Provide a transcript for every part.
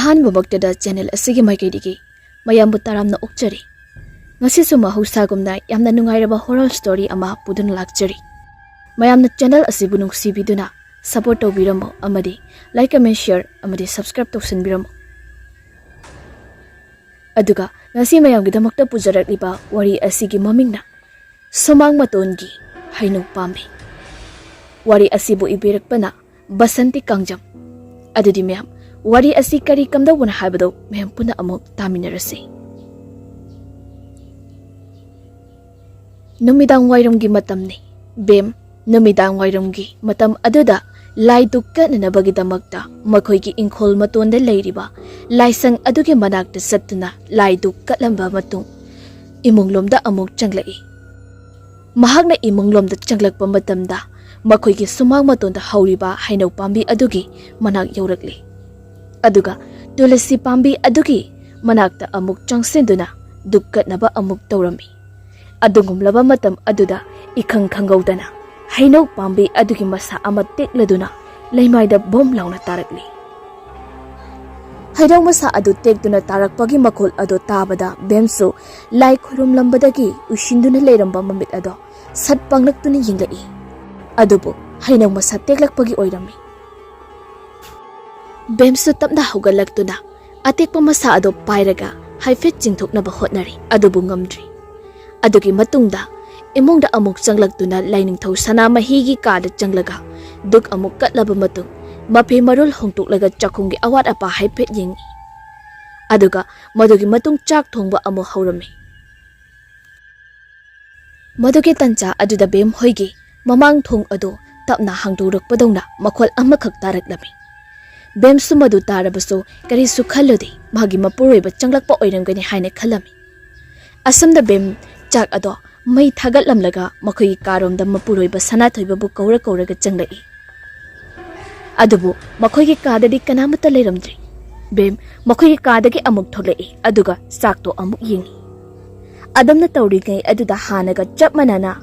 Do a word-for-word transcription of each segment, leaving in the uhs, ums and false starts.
ꯑꯍꯥꯟꯕꯃꯛꯇꯗ channel ꯑꯁꯤꯒꯤ ꯃꯥꯏꯀꯩꯗꯒꯤ ꯃꯌꯥꯝꯕꯨ ꯇꯔꯥꯝꯅ ꯑꯣꯛꯆꯔꯤ꯫ ꯉꯁꯤꯁꯨ ꯃꯍꯧꯁꯥꯒꯨꯝꯅ ꯌꯥꯝꯅ ꯅꯨꯡꯉꯥꯏꯔꯕ ꯍꯣꯔꯔ ꯁ꯭ꯇꯣꯔꯤ ꯑꯃ ꯄꯨꯗꯨꯅ ꯂꯥꯛꯆꯔꯤ꯫ ꯃꯌꯥꯝꯅ ꯆꯦꯅꯦꯜ ꯑꯁꯤꯕꯨ ꯅꯨꯡꯁꯤꯕꯤꯗꯨꯅ ꯁꯄꯣꯔꯠ ꯇꯧꯕꯤꯔꯝꯃꯨ ꯑꯃꯗꯤ ꯂꯥꯏꯛ, ꯀꯃꯦꯟ, ꯁꯤꯌꯔ ꯑꯃꯗꯤ ꯁꯕꯁꯀ꯭ꯔꯥꯏꯕ ꯇꯧꯁꯤꯟꯕꯤꯔꯝꯃꯨ꯫ ꯑꯗꯨꯒ ꯉꯁꯤ ꯃꯌꯥꯝꯒꯤꯗꯃꯛꯇ ꯄꯨꯖꯔꯛꯂꯤꯕ ꯋꯥꯔꯤ ꯑꯁꯤꯒꯤ ꯃꯃꯤꯡꯅ ꯁꯨꯃꯥꯡ ꯃꯇꯣꯟꯒꯤ ꯍꯩꯅꯧ ꯄꯥꯝꯕꯤ꯫ ꯋꯥꯔꯤ ꯑꯁꯤꯕꯨ ꯏꯕꯤꯔꯛꯄꯅ ꯕꯁꯟꯇꯤ ꯀꯥꯡꯖꯝ꯫ ꯑꯗꯨꯗꯤ ꯃꯌꯥꯝ, ꯋꯥꯔꯤ ꯑꯁꯤ ꯀꯔꯤ ꯀꯝꯗꯧꯕꯅꯣ ꯍꯥꯏꯕꯗꯨ ꯃꯌꯥꯝ ꯄꯨꯟꯅ ꯑꯃꯨꯛ ꯇꯥꯃꯤꯟꯅꯔꯁꯤ꯫ ꯅꯨꯃꯤꯗꯥꯡ ꯋꯥꯏꯔꯝꯒꯤ ꯃꯇꯝꯅꯤ꯫ ꯕꯦꯝ ꯅꯨꯃꯤꯗꯥꯡ ꯋꯥꯏꯔꯝꯒꯤ ꯃꯇꯝ ꯑꯗꯨꯗ ꯂꯥꯏꯗꯨꯛ ꯀꯠꯅꯅꯕꯒꯤꯗꯃꯛꯇ ꯃꯈꯣꯏꯒꯤ ꯏꯪꯈꯣꯜ ꯃꯇꯣꯟꯗ ꯂꯩꯔꯤꯕ ꯂꯥꯏꯁꯪ ꯑꯗꯨꯒꯤ ꯃꯅꯥꯛꯇ ꯆꯠꯇꯨꯅ ꯂꯥꯏꯗꯨꯛ ꯀꯠꯂꯝꯕ ꯃꯇꯨꯡ ꯏꯃꯨꯡꯂꯣꯝꯗ ꯑꯃꯨꯛ ꯆꯪꯂꯛꯏ꯫ ꯃꯍꯥꯛꯅ ꯏꯃꯨꯡꯂꯣꯝꯗ ꯆꯪꯂꯛꯄ ꯃꯇꯝꯗ ꯃꯈꯣꯏꯒꯤ ꯁꯨꯃꯥꯡ ꯃꯇꯣꯟꯗ ꯍꯧꯔꯤꯕ ꯍꯩꯅꯧ ꯄꯥꯝꯕꯤ ꯑꯗꯨꯒꯤ ꯃꯅꯥꯛ ꯌꯧꯔꯛꯂꯤ꯫ ꯑꯗꯨꯒ ꯇꯨꯂꯁꯤ ꯄꯥꯝꯕꯤ ꯑꯗꯨꯒꯤ ꯃꯅꯥꯛꯇ ꯑꯃꯨꯛ ꯆꯪꯁꯤꯟꯗꯨꯅ ꯗꯨꯛ ꯀꯠꯅꯕ ꯑꯃꯨꯛ ꯇꯧꯔꯝꯃꯤ꯫ ꯑꯗꯨꯒꯨꯝꯂꯕ ꯃꯇꯝ ꯑꯗꯨꯗ ꯏꯈꯪ ꯈꯪꯍꯧꯗꯅ ꯍꯩꯅꯧ ꯄꯥꯝꯕꯤ ꯑꯗꯨꯒꯤ ꯃꯁꯥ ꯑꯃ ꯇꯦꯛꯂꯗꯨꯅ ꯂꯩꯃꯥꯏꯗ ꯕꯣꯝ ꯂꯥꯎꯅ ꯇꯥꯔꯛꯂꯤ꯫ ꯍꯩꯅꯧ ꯃꯁꯥ ꯑꯗꯨ ꯇꯦꯛꯇꯨꯅ ꯇꯥꯔꯛꯄꯒꯤ ꯃꯈꯣꯜ ꯑꯗꯨ ꯇꯥꯕꯗ ꯕꯦꯝꯁꯨ ꯂꯥꯏ ꯈꯨꯔꯨꯝꯂꯝꯕꯗꯒꯤ ꯎꯏꯁꯤꯟꯗꯨꯅ ꯂꯩꯔꯝꯕ ꯃꯃꯤꯠ ꯑꯗꯣ ꯁꯠ ꯄꯥꯡꯂꯛꯇꯨꯅ ꯌꯦꯡꯂꯛꯏ꯫ ꯑꯗꯨꯕꯨ ꯍꯩꯅꯧ ꯃꯁꯥ ꯇꯦꯛꯂꯛꯄꯒꯤ ꯑꯣꯏꯔꯝꯃꯤ꯫ ꯕꯦꯝꯁꯨ ꯇꯞꯅ ꯍꯧꯒꯠꯂꯛꯇꯨꯅ ꯑꯇꯦꯛꯄ ꯃꯁꯥ ꯑꯗꯨ ꯄꯥꯏꯔꯒ ꯍꯥꯏꯐꯦꯠ ꯆꯤꯡꯊꯣꯛꯅꯕ ꯍꯣꯠꯅꯔꯤ, ꯑꯗꯨꯕꯨ ꯉꯝꯗ꯭ꯔꯤ꯫ ꯑꯗꯨꯒꯤ ꯃꯇꯨꯡꯗ ꯏꯃꯨꯡꯗ ꯑꯃꯨꯛ ꯆꯪꯂꯛꯇꯨꯅ ꯂꯥꯏꯅꯤꯡꯊꯧ ꯁꯅꯥꯃꯍꯤꯒꯤ ꯀꯥꯗ ꯆꯪꯂꯒ ꯗꯨꯛ ꯑꯃꯨꯛ ꯀꯠꯂꯕ ꯃꯇꯨꯡ ꯃꯐꯤ ꯃꯔꯣꯜ ꯍꯣꯡꯗꯣꯛꯂꯒ ꯆꯥꯛꯈꯨꯝꯒꯤ ꯑꯋꯥꯠ ꯑꯄꯥ ꯍꯥꯏꯐꯦꯠ ꯌꯦꯡꯉꯤ꯫ ꯑꯗꯨꯒ ꯃꯗꯨꯒꯤ ꯃꯇꯨꯡ ꯆꯥꯛ ꯊꯣꯡꯕ ꯑꯃꯨꯛ ꯍꯧꯔꯝꯃꯤ꯫ ꯃꯗꯨꯒꯤ ꯇꯟꯖꯥ ꯑꯗꯨꯗ ꯕꯦꯝ ꯍꯣꯏꯒꯤ ꯃꯃꯥꯡ ꯊꯣꯡ ꯑꯗꯨ ꯇꯞꯅ ꯍꯥꯡꯗꯣꯔꯛꯄꯗꯧꯅ ꯃꯈꯣꯜ ꯑꯃꯈꯛ ꯇꯥꯔꯛꯂꯝꯃꯤ꯫ ꯕꯦꯝꯁꯨ ꯃꯗꯨ ꯇꯥꯔꯕꯁꯨ ꯀꯔꯤꯁꯨ ꯈꯜꯂꯨꯗꯦ, ꯃꯥꯒꯤ ꯃꯄꯨꯔꯣꯏꯕ ꯆꯪꯂꯛꯄ ꯑꯣꯏꯔꯝꯒꯅꯤ ꯍꯥꯏꯅ ꯈꯜꯂꯝꯃꯤ꯫ ꯑꯁꯨꯝꯅ ꯕꯦꯝ ꯆꯥꯛ ꯑꯗꯣ ꯃꯩ ꯊꯥꯒꯠꯂꯝꯂꯒ ꯃꯈꯣꯏꯒꯤ ꯀꯥꯔꯣꯝꯗ ꯃꯄꯨꯔꯣꯏꯕ ꯁꯅꯥꯊꯣꯏꯕꯕꯨ ꯀꯧꯔ ꯀꯧꯔꯒ ꯆꯪꯂꯛꯏ꯫ ꯑꯗꯨꯕꯨ ꯃꯈꯣꯏꯒꯤ ꯀꯥꯗꯗꯤ ꯀꯅꯥꯃꯠꯇ ꯂꯩꯔꯝꯗ꯭ꯔꯤ꯫ ꯕꯦꯝ ꯃꯈꯣꯏꯒꯤ ꯀꯥꯗꯒꯤ ꯑꯃꯨꯛ ꯊꯣꯛꯂꯛꯏ, ꯑꯗꯨꯒ ꯆꯥꯛꯇꯣ ꯑꯃꯨꯛ ꯌꯦꯡꯉꯤ꯫ ꯑꯗꯨꯝꯅ ꯇꯧꯔꯤꯉꯩ ꯑꯗꯨꯗ ꯍꯥꯟꯅꯒ ꯆꯞ ꯃꯥꯟꯅꯅ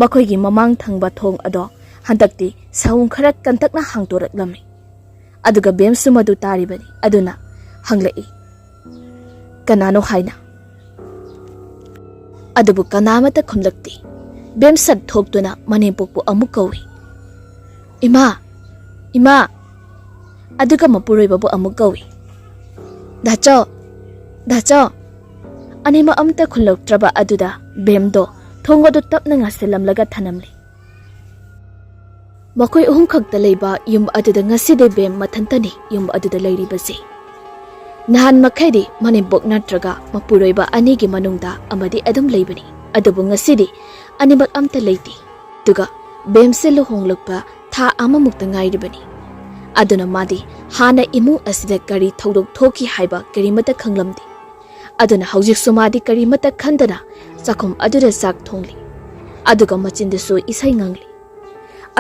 ꯃꯈꯣꯏꯒꯤ ꯃꯃꯥꯡ ꯊꯪꯕ ꯊꯣꯡ ꯑꯗꯣ ꯍꯟꯗꯛꯇꯤ ꯁꯍꯨꯝ ꯈꯔ ꯀꯟꯇꯛꯅ ꯍꯥꯡꯗꯣꯔꯛꯂꯝꯃꯤ꯫ ꯑꯗꯨꯒ ꯕꯦꯝꯁꯨ ꯃꯗꯨ ꯇꯥꯔꯤꯕꯅꯤ꯫ ꯑꯗꯨꯅ ꯍꯪꯂꯛꯏ꯫ "ꯀꯅꯥꯅꯣ ꯍꯥꯏꯅ?" ꯑꯗꯨꯕꯨ ꯀꯅꯥ ꯑꯃꯠꯇ ꯈꯨꯝꯂꯛꯇꯦ꯫ ꯕꯦꯝ ꯁꯠ ꯊꯣꯛꯇꯨꯅ ꯃꯅꯦꯝꯄꯣꯛꯄꯨ ꯑꯃꯨꯛ ꯀꯧꯏ꯫ "ꯏꯃꯥ! ꯏꯃꯥ!" ꯑꯗꯨꯒ ꯃꯄꯨꯔꯣꯏꯕꯕꯨ ꯑꯃꯨꯛ ꯀꯧꯏ꯫ "ꯗꯥꯆꯧ! ꯗꯥꯆꯧ!" ꯑꯅꯤꯃꯛ ꯑꯃꯠꯇ ꯈꯨꯝꯂꯛꯇ꯭ꯔꯕ ꯑꯗꯨꯗ ꯕꯦꯝꯗꯣ ꯊꯣꯡ ꯑꯗꯨ ꯇꯞꯅ ꯉꯥꯁꯤꯜꯂꯝꯂꯒ ꯊꯅꯝꯂꯤ꯫ ꯃꯈꯣꯏ ꯑꯍꯨꯝ ꯈꯛꯇ ꯂꯩꯕ ꯌꯨꯝ ꯑꯗꯨꯗ ꯉꯁꯤꯗꯤ ꯕꯦꯝ ꯃꯊꯟꯇꯅꯤ ꯌꯨꯝ ꯑꯗꯨꯗ ꯂꯩꯔꯤꯕꯁꯤ꯫ ꯅꯍꯥꯟ ꯃꯈꯩꯗꯤ ꯃꯅꯦꯝꯕꯣꯛ ꯅꯠꯇ꯭ꯔꯒ ꯃꯄꯨꯔꯣꯏꯕ ꯑꯅꯤꯒꯤ ꯃꯅꯨꯡꯗ ꯑꯃꯗꯤ ꯑꯗꯨꯝ ꯂꯩꯕꯅꯤ, ꯑꯗꯨꯕꯨ ꯉꯁꯤꯗꯤ ꯑꯅꯤꯃꯛ ꯑꯝꯇ ꯂꯩꯇꯦ꯫ ꯑꯗꯨꯒ ꯕꯦꯝꯁꯦ ꯂꯨꯍꯣꯡꯂꯛꯄ ꯊꯥ ꯑꯃꯃꯨꯛꯇ ꯉꯥꯏꯔꯤꯕꯅꯤ꯫ ꯑꯗꯨꯅ ꯃꯥꯗꯤ ꯍꯥꯟꯅ ꯏꯃꯨꯡ ꯑꯁꯤꯗ ꯀꯔꯤ ꯊꯧꯗꯣꯛ ꯊꯣꯛꯈꯤ ꯍꯥꯏꯕ ꯀꯔꯤꯃꯠꯇ ꯈꯪꯂꯝꯗꯦ꯫ ꯑꯗꯨꯅ ꯍꯧꯖꯤꯛꯁꯨ ꯃꯥꯗꯤ ꯀꯔꯤꯃꯠꯇ ꯈꯟꯗꯅ ꯆꯥꯛꯈꯨꯝ ꯑꯗꯨꯗ ꯆꯥꯛ ꯊꯣꯡꯂꯤ꯫ ꯑꯗꯨꯒ ꯃꯆꯤꯟꯗꯁꯨ ꯏꯁꯩ ꯉꯪꯂꯤ꯫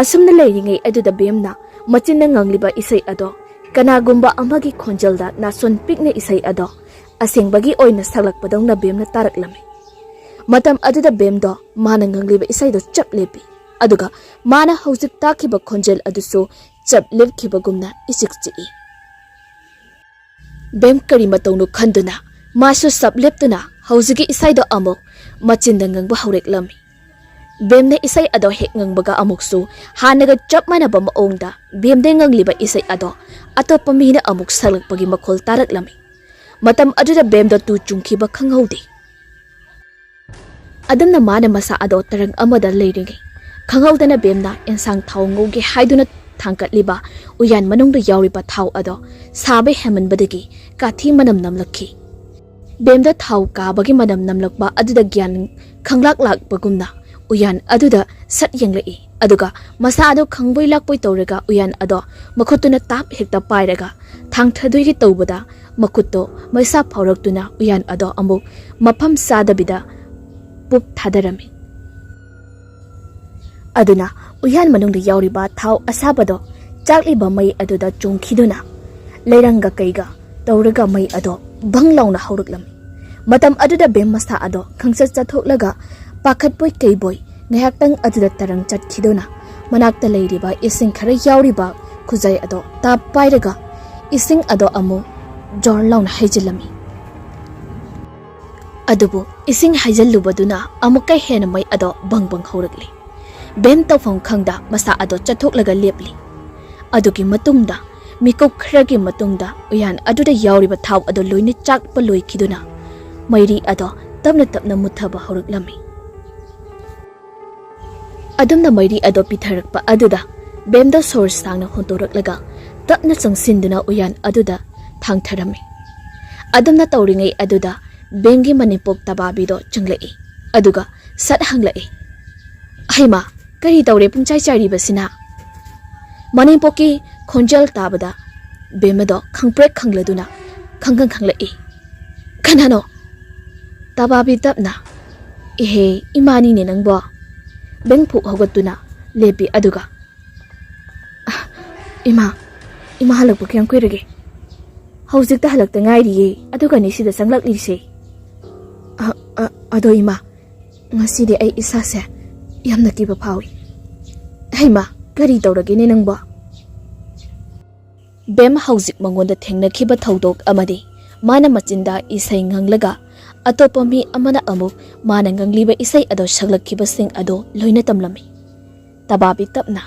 ꯑꯁꯨꯝꯅ ꯂꯩꯔꯤꯉꯩ ꯑꯗꯨꯗ ꯕꯦꯝꯅ ꯃꯆꯤꯟꯅ ꯉꯪꯂꯤꯕ ꯏꯁꯩ ꯑꯗꯣ ꯀꯅꯥꯒꯨꯝꯕ ꯑꯃꯒꯤ ꯈꯣꯟꯖꯦꯜꯗ ꯅꯥꯁꯣꯟ ꯄꯤꯛꯅ ꯏꯁꯩ ꯑꯗꯣ ꯑꯁꯦꯡꯕꯒꯤ ꯑꯣꯏꯅ ꯁꯛꯂꯛꯄꯗꯧꯅ ꯕꯦꯝꯅ ꯇꯥꯔꯛꯂꯝꯃꯤ꯫ ꯃꯇꯝ ꯑꯗꯨꯗ ꯕꯦꯝꯗꯣ ꯃꯥꯅ ꯉꯪꯂꯤꯕ ꯏꯁꯩꯗꯣ ꯆꯞ ꯂꯦꯞꯄꯤ, ꯑꯗꯨꯒ ꯃꯥꯅ ꯍꯧꯖꯤꯛ ꯇꯥꯈꯤꯕ ꯈꯣꯟꯖꯦꯜ ꯑꯗꯨꯁꯨ ꯆꯞ ꯂꯦꯞꯈꯤꯕꯒꯨꯝꯅ ꯏꯆꯤꯛ ꯆꯤꯛꯏ꯫ ꯕꯦꯝ ꯀꯔꯤ ꯃꯇꯧꯅꯣ ꯈꯟꯗꯨꯅ ꯃꯥꯁꯨ ꯆꯞ ꯂꯦꯞꯇꯨꯅ ꯍꯧꯖꯤꯛꯀꯤ ꯏꯁꯩꯗꯣ ꯑꯃꯨꯛ ꯃꯆꯤꯟꯗ ꯉꯪꯕ ꯍꯧꯔꯛꯂꯝꯃꯤ꯫ ꯕꯦꯝꯅ ꯏꯁꯩ ꯑꯗꯣ ꯍꯦꯛ ꯉꯪꯕꯒ ꯑꯃꯨꯛꯁꯨ ꯍꯥꯟꯅꯒ ꯆꯞ ꯃꯥꯟꯅꯕ ꯃꯑꯣꯡꯗ ꯕꯦꯝꯗ ꯉꯪꯂꯤꯕ ꯏꯁꯩ ꯑꯗꯣ ꯑꯇꯣꯞꯄ ꯃꯤꯅ ꯑꯃꯨꯛ ꯁꯛꯂꯛꯄꯒꯤ ꯃꯈꯣꯜ ꯇꯥꯔꯛꯂꯝꯃꯤ꯫ ꯃꯇꯝ ꯑꯗꯨꯗ ꯕꯦꯝꯗꯣ ꯇꯨ ꯆꯨꯡꯈꯤꯕ ꯈꯪꯍꯧꯗꯦ꯫ ꯑꯗꯨꯝꯅ ꯃꯥꯅ ꯃꯁꯥ ꯑꯗꯣ ꯇꯔꯪ ꯑꯃꯗ ꯂꯩꯔꯤꯉꯩ ꯈꯪꯍꯧꯗꯅ ꯕꯦꯝꯅ ꯑꯦꯟꯁꯥꯡ ꯊꯥꯎ ꯉꯧꯒꯦ ꯍꯥꯏꯗꯨꯅ ꯊꯥꯡꯀꯠꯂꯤꯕ ꯎꯌꯥꯟ ꯃꯅꯨꯡꯗ ꯌꯥꯎꯔꯤꯕ ꯊꯥꯎ ꯑꯗꯣ ꯁꯥꯕ ꯍꯦꯟꯃꯟꯕꯗꯒꯤ ꯀꯥꯊꯤ ꯃꯅꯝ ꯅꯝꯂꯛꯈꯤ꯫ ꯕꯦꯝꯗ ꯊꯥꯎ ꯀꯥꯕꯒꯤ ꯃꯅꯝ ꯅꯝꯂꯛꯄ ꯑꯗꯨꯗ ꯒ꯭ꯌꯥꯟ ꯈꯪꯂꯥꯛ ꯂꯥꯛꯄꯒꯨꯝꯅ ꯎꯌꯥꯟ ꯑꯗꯨꯗ ꯁꯠ ꯌꯦꯡꯂꯛꯏ, ꯑꯗꯨꯒ ꯃꯁꯥ ꯑꯗꯣ ꯈꯪꯕꯣꯏ ꯂꯥꯛꯄꯣꯏ ꯇꯧꯔꯒ ꯎꯌꯥꯟ ꯑꯗꯣ ꯃꯈꯨꯠꯇꯨꯅ ꯇꯥꯞ ꯍꯦꯛꯇ ꯄꯥꯏꯔꯒ ꯊꯥꯡꯊꯗꯣꯏꯒꯤ ꯇꯧꯕꯗ ꯃꯈꯨꯠꯇꯣ ꯃꯩꯁꯥ ꯐꯥꯎꯔꯛꯇꯨꯅ ꯎꯌꯥꯟ ꯑꯗꯣ ꯑꯃꯨꯛ ꯃꯐꯝ ꯆꯥꯗꯕꯤꯗ ꯄꯨꯞ ꯊꯥꯗꯔꯝꯃꯤ꯫ ꯑꯗꯨꯅ ꯎꯌꯥꯟ ꯃꯅꯨꯡꯗ ꯌꯥꯎꯔꯤꯕ ꯊꯥꯎ ꯑꯁꯥꯕꯗꯣ ꯆꯥꯛꯂꯤꯕ ꯃꯩ ꯑꯗꯨꯗ ꯆꯣꯡꯈꯤꯗꯨꯅ ꯂꯩꯔꯪꯒ ꯀꯩꯒ ꯇꯧꯔꯒ ꯃꯩ ꯑꯗꯣ ꯕꯪ ꯂꯥꯎꯅ ꯍꯧꯔꯛꯂꯝꯃꯤ꯫ ꯃꯇꯝ ꯑꯗꯨꯗ ꯕꯦꯝ ꯃꯁꯥ ꯑꯗꯣ ꯈꯪꯆꯠ ꯆꯠꯊꯣꯛꯂꯒ ꯄꯥꯈꯠꯄꯣꯏ ꯀꯩꯕꯣꯏ ꯉꯥꯏꯍꯥꯛꯇꯪ ꯑꯗꯨꯗ ꯇꯔꯪ ꯆꯠꯈꯤꯗꯨꯅ ꯃꯅꯥꯛꯇ ꯂꯩꯔꯤꯕ ꯏꯁꯤꯡ ꯈꯔ ꯌꯥꯎꯔꯤꯕ ꯈꯨꯖꯥꯏ ꯑꯗꯣ ꯇꯥꯞ ꯄꯥꯏꯔꯒ ꯏꯁꯤꯡ ꯑꯗꯣ ꯑꯃꯨꯛ ꯖꯣꯔ ꯂꯥꯎꯅ ꯍꯩꯖꯤꯜꯂꯝꯃꯤ꯫ ꯑꯗꯨꯕꯨ ꯏꯁꯤꯡ ꯍꯩꯖꯤꯜꯂꯨꯕꯗꯨꯅ ꯑꯃꯨꯛꯀ ꯍꯦꯟꯅ ꯃꯩ ꯑꯗꯣ ꯕꯪ ꯕꯪ ꯍꯧꯔꯛꯂꯤ꯫ ꯕꯦꯝ ꯇꯧꯐꯝ ꯈꯪꯗ ꯃꯁꯥ ꯑꯗꯣ ꯆꯠꯊꯣꯛꯂꯒ ꯂꯦꯞꯂꯤ꯫ ꯑꯗꯨꯒꯤ ꯃꯇꯨꯡꯗ, ꯃꯤꯀꯨꯞ ꯈꯔꯒꯤ ꯃꯇꯨꯡꯗ, ꯎꯌꯥꯟ ꯑꯗꯨꯗ ꯌꯥꯎꯔꯤꯕ ꯊꯥꯎ ꯑꯗꯣ ꯂꯣꯏꯅ ꯆꯥꯛꯄ ꯂꯣꯏꯈꯤꯗꯨꯅ, ꯃꯩꯔꯤ ꯑꯗꯣ ꯇꯞꯅ ꯇꯞꯅ ꯃꯨꯠꯊꯕ ꯍꯧꯔꯛꯂꯝꯃꯤ꯫ ꯑꯗꯨꯝꯅ ꯃꯩꯔꯤ ꯑꯗꯣ ꯄꯤꯊꯔꯛꯄ ꯑꯗꯨꯗ, ꯕꯦꯝꯗꯣ ꯁꯣꯔ ꯁꯥꯡꯅ ꯍꯣꯟꯗꯣꯔꯛꯂꯒ ꯇꯞꯅ ꯆꯪꯁꯤꯟꯗꯨꯅ ꯎꯌꯥꯟ ꯑꯗꯨꯗ ꯊꯥꯡꯊꯔꯝꯃꯤ꯫ ꯑꯗꯨꯝꯅ ꯇꯧꯔꯤꯉꯩ ꯑꯗꯨꯗ, ꯕꯦꯝꯒꯤ ꯃꯅꯦꯝꯄꯣꯛ ꯇꯕꯥꯕꯤꯗꯣ ꯆꯪꯂꯛꯏ꯫ ꯑꯗꯨꯒ ꯁꯠ ꯍꯪꯂꯛꯏ, "ꯍꯩꯃꯥ, ꯀꯔꯤ ꯇꯧꯔꯦ ꯄꯨꯡꯆꯥꯏ ꯆꯥꯏꯔꯤꯕꯁꯤꯅ?" ꯃꯅꯦꯝꯄꯣꯛꯀꯤ ꯈꯣꯟꯖꯦꯜ ꯇꯥꯕꯗ ꯕꯦꯝ ꯑꯗꯣ ꯈꯪꯄ꯭ꯔꯦꯛ ꯈꯪꯂꯗꯨꯅ ꯈꯪꯒꯪ ꯈꯪꯂꯛꯏ꯫ "ꯀꯅꯥꯅꯣ?" ꯇꯕꯥꯕꯤ ꯇꯞꯅ, "ꯏꯍꯦ, ꯏꯃꯥꯅꯤꯅꯦ ꯅꯪꯕꯣ?" ꯕꯦꯝ ꯐꯨꯛ ꯍꯧꯒꯠꯇꯨꯅ ꯂꯦꯞꯄꯤ꯫ ꯑꯗꯨꯒ, "ꯑ, ꯏꯃꯥ, ꯏꯃꯥ ꯍꯜꯂꯛꯄ ꯀꯌꯥꯝ ꯀꯨꯏꯔꯒꯦ? ꯍꯧꯖꯤꯛꯇ ꯍꯜꯂꯛꯇ ꯉꯥꯏꯔꯤꯌꯦ, ꯑꯗꯨꯒꯅꯤ ꯁꯤꯗ ꯆꯪꯂꯛꯂꯤꯁꯦ꯫ ꯑ, ꯑ, ꯑꯗꯣ ꯏꯃꯥ, ꯉꯁꯤꯗꯤ ꯑꯩ ꯏꯁꯥꯁꯦ ꯌꯥꯝꯅ ꯀꯤꯕ ꯐꯥꯎꯏ꯫ ꯍꯩꯃꯥ, ꯀꯔꯤ ꯇꯧꯔꯒꯦꯅꯦ ꯅꯪꯕꯣ?" ꯕꯦꯝ ꯍꯧꯖꯤꯛ ꯃꯉꯣꯟꯗ ꯊꯦꯡꯅꯈꯤꯕ ꯊꯧꯗꯣꯛ ꯑꯃꯗꯤ ꯃꯥꯅ ꯃꯆꯤꯟꯗ ꯏꯁꯩ ꯉꯪꯂꯒ ꯑꯇꯣꯞꯄ ꯃꯤ ꯑꯃꯅ ꯑꯃꯨꯛ ꯃꯥꯅ ꯉꯪꯂꯤꯕ ꯏꯁꯩ ꯑꯗꯣ ꯁꯛꯂꯛꯈꯤꯕꯁꯤꯡ ꯑꯗꯣ ꯂꯣꯏꯅ ꯇꯝꯂꯝꯃꯤ꯫ ꯇꯕꯥꯕꯤ ꯇꯞꯅ,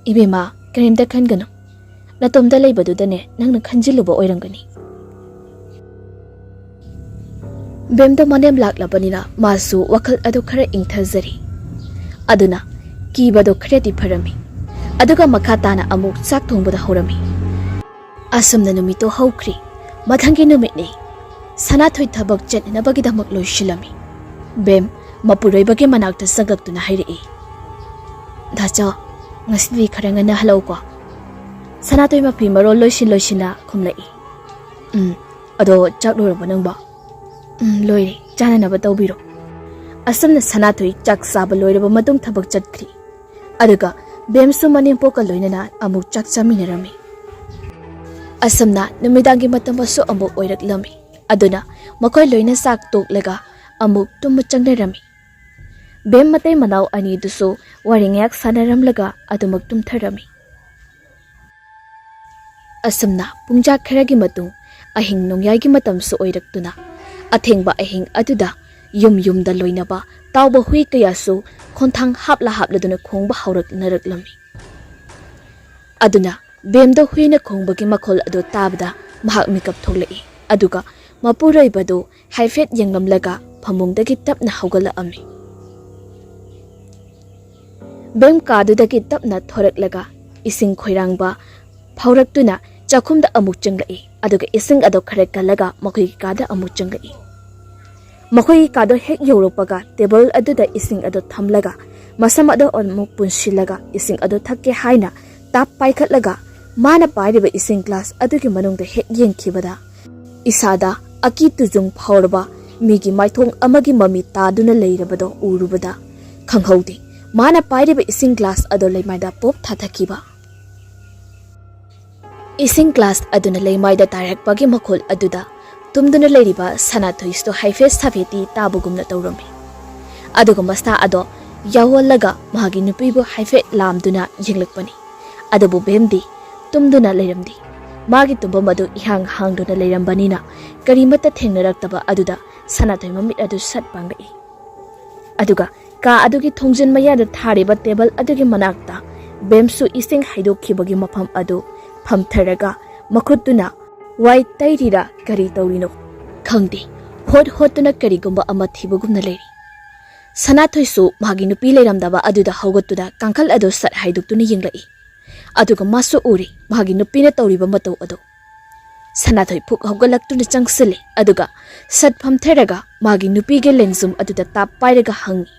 "ꯏꯕꯦꯝꯃ, ꯀꯔꯤꯝꯇ ꯈꯟꯒꯅꯨ꯫ ꯅꯇꯣꯝꯇ ꯂꯩꯕꯗꯨꯗꯅꯦ ꯅꯪꯅ ꯈꯟꯖꯤꯜꯂꯨꯕ ꯑꯣꯏꯔꯝꯒꯅꯤ꯫" ꯕꯦꯝꯗꯣ ꯃꯅꯦꯝ ꯂꯥꯛꯂꯕꯅꯤꯅ ꯃꯥꯁꯨ ꯋꯥꯈꯜ ꯑꯗꯨ ꯈꯔ ꯏꯪꯊꯖꯔꯤ꯫ ꯑꯗꯨꯅ ꯀꯤꯕꯗꯣ ꯈꯔꯗꯤ ꯐꯔꯝꯃꯤ꯫ ꯑꯗꯨꯒ ꯃꯈꯥ ꯇꯥꯅ ꯑꯃꯨꯛ ꯆꯥꯛ ꯊꯣꯡꯕꯗ ꯍꯧꯔꯝꯃꯤ꯫ ꯑꯁꯨꯝꯅ ꯅꯨꯃꯤꯠꯇꯣ ꯍꯧꯈ꯭ꯔꯤ꯫ ꯃꯊꯪꯒꯤ ꯅꯨꯃꯤꯠꯅꯤ꯫ ꯁꯅꯥꯊꯣꯏ ꯊꯕꯛ ꯆꯠꯅꯅꯕꯒꯤꯗꯃꯛ ꯂꯣꯏꯁꯤꯜꯂꯝꯃꯤ꯫ ꯕꯦꯝ ꯃꯄꯨꯔꯣꯏꯕꯒꯤ ꯃꯅꯥꯛꯇ ꯆꯪꯉꯛꯇꯨꯅ ꯍꯥꯏꯔꯛꯏ, "ꯗꯥꯆꯧ, ꯉꯁꯤꯗꯤ ꯈꯔ ꯉꯟꯅ ꯍꯜꯂꯛꯎꯀꯣ꯫" ꯁꯅꯥꯊꯣꯏ ꯃꯐꯤ ꯃꯔꯣꯜ ꯂꯣꯏꯁꯤꯟ ꯂꯣꯏꯁꯤꯟꯅ ꯈꯨꯝꯂꯛꯏ, "ꯎꯝ, ꯑꯗꯣ ꯆꯥꯛ ꯂꯣꯏꯔꯕꯣ ꯅꯪꯕꯣ?" "ꯎꯝ, ꯂꯣꯏꯔꯦ, ꯆꯥꯅꯅꯕ ꯇꯧꯕꯤꯔꯣ꯫" ꯑꯁꯨꯝꯅ ꯁꯅꯥꯊꯣꯏ ꯆꯥꯛ ꯆꯥꯕ ꯂꯣꯏꯔꯕ ꯃꯇꯨꯡ ꯊꯕꯛ ꯆꯠꯈ꯭ꯔꯤ꯫ ꯑꯗꯨꯒ ꯕꯦꯝꯁꯨ ꯃꯅꯦꯝꯄꯣꯛꯀ ꯂꯣꯏꯅꯅ ꯑꯃꯨꯛ ꯆꯥꯛ ꯆꯥꯃꯤꯟꯅꯔꯝꯃꯤ꯫ ꯑꯁꯨꯝꯅ ꯅꯨꯃꯤꯗꯥꯡꯒꯤ ꯃꯇꯝ ꯑꯁꯨ ꯑꯃꯨꯛ ꯑꯣꯏꯔꯛꯂꯝꯃꯤ꯫ ꯑꯗꯨꯅ ꯃꯈꯣꯏ ꯂꯣꯏꯅ ꯆꯥꯛ ꯇꯣꯛꯂꯒ ꯑꯃꯨꯛ ꯇꯨꯝꯕ ꯆꯪꯅꯔꯝꯃꯤ꯫ ꯕꯦꯝ ꯃꯇꯩ ꯃꯅꯥꯎ ꯑꯅꯤꯗꯨꯁꯨ ꯋꯥꯔꯤ ꯉꯥꯏꯍꯥꯛ ꯁꯥꯟꯅꯔꯝꯂꯒ ꯑꯗꯨꯃꯛ ꯇꯨꯝꯊꯔꯝꯃꯤ꯫ ꯑꯁꯨꯝꯅ ꯄꯨꯡꯖꯥ ꯈꯔꯒꯤ ꯃꯇꯨꯡ ꯑꯍꯤꯡ ꯅꯣꯡꯌꯥꯏꯒꯤ ꯃꯇꯝꯁꯨ ꯑꯣꯏꯔꯛꯇꯨꯅ, ꯑꯊꯦꯡꯕ ꯑꯍꯤꯡ ꯑꯗꯨꯗ ꯌꯨꯝ ꯌꯨꯝꯗ ꯂꯣꯏꯅꯕ ꯇꯥꯎꯕ ꯍꯨꯏ ꯀꯌꯥꯁꯨ ꯈꯣꯟꯊꯥꯡ ꯍꯥꯞꯂ ꯍꯥꯞꯂꯗꯨꯅ ꯈꯣꯡꯕ ꯍꯧꯔꯛꯅꯔꯛꯂꯝꯃꯤ꯫ ꯑꯗꯨꯅ ꯕꯦꯝꯗ ꯍꯨꯏꯅ ꯈꯣꯡꯕꯒꯤ ꯃꯈꯣꯜ ꯑꯗꯨ ꯇꯥꯕꯗ ꯃꯍꯥꯛ ꯃꯤꯀꯞ ꯊꯣꯛꯂꯛꯏ꯫ ꯑꯗꯨꯒ ꯃꯄꯨꯔꯣꯏꯕꯗꯨ ꯍꯥꯏꯐꯦꯠ ꯌꯦꯡꯂꯝꯂꯒ ꯐꯃꯨꯡꯗꯒꯤ ꯇꯞꯅ ꯍꯧꯒꯠꯂꯛꯑꯝꯃꯤ꯫ ꯕꯦꯝ ꯀꯥꯗꯨꯗꯒꯤ ꯇꯞꯅ ꯊꯣꯔꯛꯂꯒ ꯏꯁꯤꯡ ꯈꯣꯏꯔꯥꯡꯕ ꯐꯥꯎꯔꯛꯇꯨꯅ ꯆꯥꯛꯈꯨꯝꯗ ꯑꯃꯨꯛ ꯆꯪꯂꯛꯏ꯫ ꯑꯗꯨꯒ ꯏꯁꯤꯡ ꯑꯗꯨ ꯈꯔ ꯀꯜꯂꯒ ꯃꯈꯣꯏꯒꯤ ꯀꯥꯗ ꯑꯃꯨꯛ ꯆꯪꯂꯛꯏ꯫ ꯃꯈꯣꯏꯒꯤ ꯀꯥꯗꯣ ꯍꯦꯛ ꯌꯧꯔꯛꯄꯒ ꯇꯦꯕꯜ ꯑꯗꯨꯗ ꯏꯁꯤꯡ ꯑꯗꯨ ꯊꯝꯂꯒ ꯃꯁꯝ ꯑꯗꯨ ꯑꯃꯨꯛ ꯄꯨꯟꯁꯤꯜꯂꯒ ꯏꯁꯤꯡ ꯑꯗꯨ ꯊꯛꯀꯦ ꯍꯥꯏꯅ ꯇꯥꯞ ꯄꯥꯏꯈꯠꯂꯒ ꯃꯥꯅ ꯄꯥꯏꯔꯤꯕ ꯏꯁꯤꯡ ꯒ꯭ꯂꯥꯁ ꯑꯗꯨꯒꯤ ꯃꯅꯨꯡꯗ ꯍꯦꯛ ꯌꯦꯡꯈꯤꯕꯗ ꯏꯁꯥꯗ ꯑꯀꯤ ꯇꯨꯖꯨꯡ ꯐꯥꯎꯔꯕ ꯃꯤꯒꯤ ꯃꯥꯏꯊꯣꯡ ꯑꯃꯒꯤ ꯃꯃꯤ ꯇꯥꯗꯨꯅ ꯂꯩꯔꯕꯗꯣ ꯎꯔꯨꯕꯗ ꯈꯪꯍꯧꯗꯦ ꯃꯥꯅ ꯄꯥꯏꯔꯤꯕ ꯏꯁꯤꯡ ꯒ꯭ꯂꯥꯁ ꯑꯗꯨ ꯂꯩꯃꯥꯏꯗ ꯄꯣꯞ ꯊꯥꯊꯈꯤꯕ꯫ ꯏꯁꯤꯡ ꯒ꯭ꯂꯥꯁ ꯑꯗꯨꯅ ꯂꯩꯃꯥꯏꯗ ꯇꯥꯔꯛꯄꯒꯤ ꯃꯈꯣꯜ ꯑꯗꯨꯗ ꯇꯨꯝꯗꯨꯅ ꯂꯩꯔꯤꯕ ꯁꯅꯥꯊꯣꯏꯁꯨ ꯍꯥꯏꯐꯦꯠ ꯁꯥꯐꯦꯠꯇꯤ ꯇꯥꯕꯒꯨꯝꯅ ꯇꯧꯔꯝꯃꯤ꯫ ꯑꯗꯨꯒ ꯃꯁꯥ ꯑꯗꯣ ꯌꯥꯎꯍꯜꯂꯒ ꯃꯍꯥꯛꯀꯤ ꯅꯨꯄꯤꯕꯨ ꯍꯥꯏꯐꯦꯠ ꯂꯥꯝꯗꯨꯅ ꯌꯦꯡꯂꯛꯄꯅꯤ꯫ ꯑꯗꯨꯕꯨ ꯕꯦꯝꯗꯤ ꯇꯨꯝꯗꯨꯅ ꯂꯩꯔꯝꯗꯦ꯫ ꯃꯥꯒꯤ ꯇꯨꯝꯐꯝ ꯑꯗꯨ ꯏꯍꯥꯡ ꯍꯥꯡꯗꯨꯅ ꯂꯩꯔꯝꯕꯅꯤꯅ ꯀꯔꯤꯃꯠꯇ ꯊꯦꯡꯅꯔꯛꯇꯕ ꯑꯗꯨꯗ ꯁꯅꯥꯊꯣꯏ ꯃꯃꯤꯠ ꯑꯗꯨ ꯁꯠ ꯄꯥꯡꯂꯛꯏ꯫ ꯑꯗꯨꯒ ꯀꯥ ꯑꯗꯨꯒꯤ ꯊꯣꯡꯖꯤꯟ ꯃꯌꯥꯗ ꯊꯥꯔꯤꯕ ꯇꯦꯕꯜ ꯑꯗꯨꯒꯤ ꯃꯅꯥꯛꯇ ꯕꯦꯝꯁꯨ ꯏꯁꯤꯡ ꯍꯩꯗꯣꯛꯈꯤꯕꯒꯤ ꯃꯐꯝ ꯑꯗꯨ ꯐꯝꯊꯔꯒ ꯃꯈꯨꯠꯇꯨꯅ ꯋꯥꯏ ꯇꯩꯔꯤꯔꯥ ꯀꯔꯤ ꯇꯧꯔꯤꯅꯣ ꯈꯪꯗꯦ, ꯍꯣꯠ ꯍꯣꯠꯇꯨꯅ ꯀꯔꯤꯒꯨꯝꯕ ꯑꯃ ꯊꯤꯕꯒꯨꯝꯅ ꯂꯩꯔꯤ꯫ ꯁꯅꯥꯊꯣꯏꯁꯨ ꯃꯥꯒꯤ ꯅꯨꯄꯤ ꯂꯩꯔꯝꯗꯕ ꯑꯗꯨꯗ ꯍꯧꯒꯠꯇꯨꯅ ꯀꯥꯡꯈꯜ ꯑꯗꯨ ꯁꯠ ꯍꯥꯏꯗꯣꯛꯇꯨꯅ ꯌꯦꯡꯂꯛꯏ꯫ ꯑꯗꯨꯒ ꯃꯥꯁꯨ ꯎꯔꯦ ꯃꯥꯒꯤ ꯅꯨꯄꯤꯅ ꯇꯧꯔꯤꯕ ꯃꯇꯧ ꯑꯗꯨ꯫ ꯁꯅꯥꯊꯣꯏ ꯐꯨꯛ ꯍꯧꯒꯠꯂꯛꯇꯨꯅ ꯆꯪꯁꯤꯜꯂꯦ, ꯑꯗꯨꯒ ꯁꯠ ꯐꯝꯊꯔꯒ ꯃꯥꯒꯤ ꯅꯨꯄꯤꯒꯤ ꯂꯦꯡꯖꯨꯝ ꯑꯗꯨꯗ ꯇꯥꯞ ꯄꯥꯏꯔꯒ ꯍꯪꯉꯤ,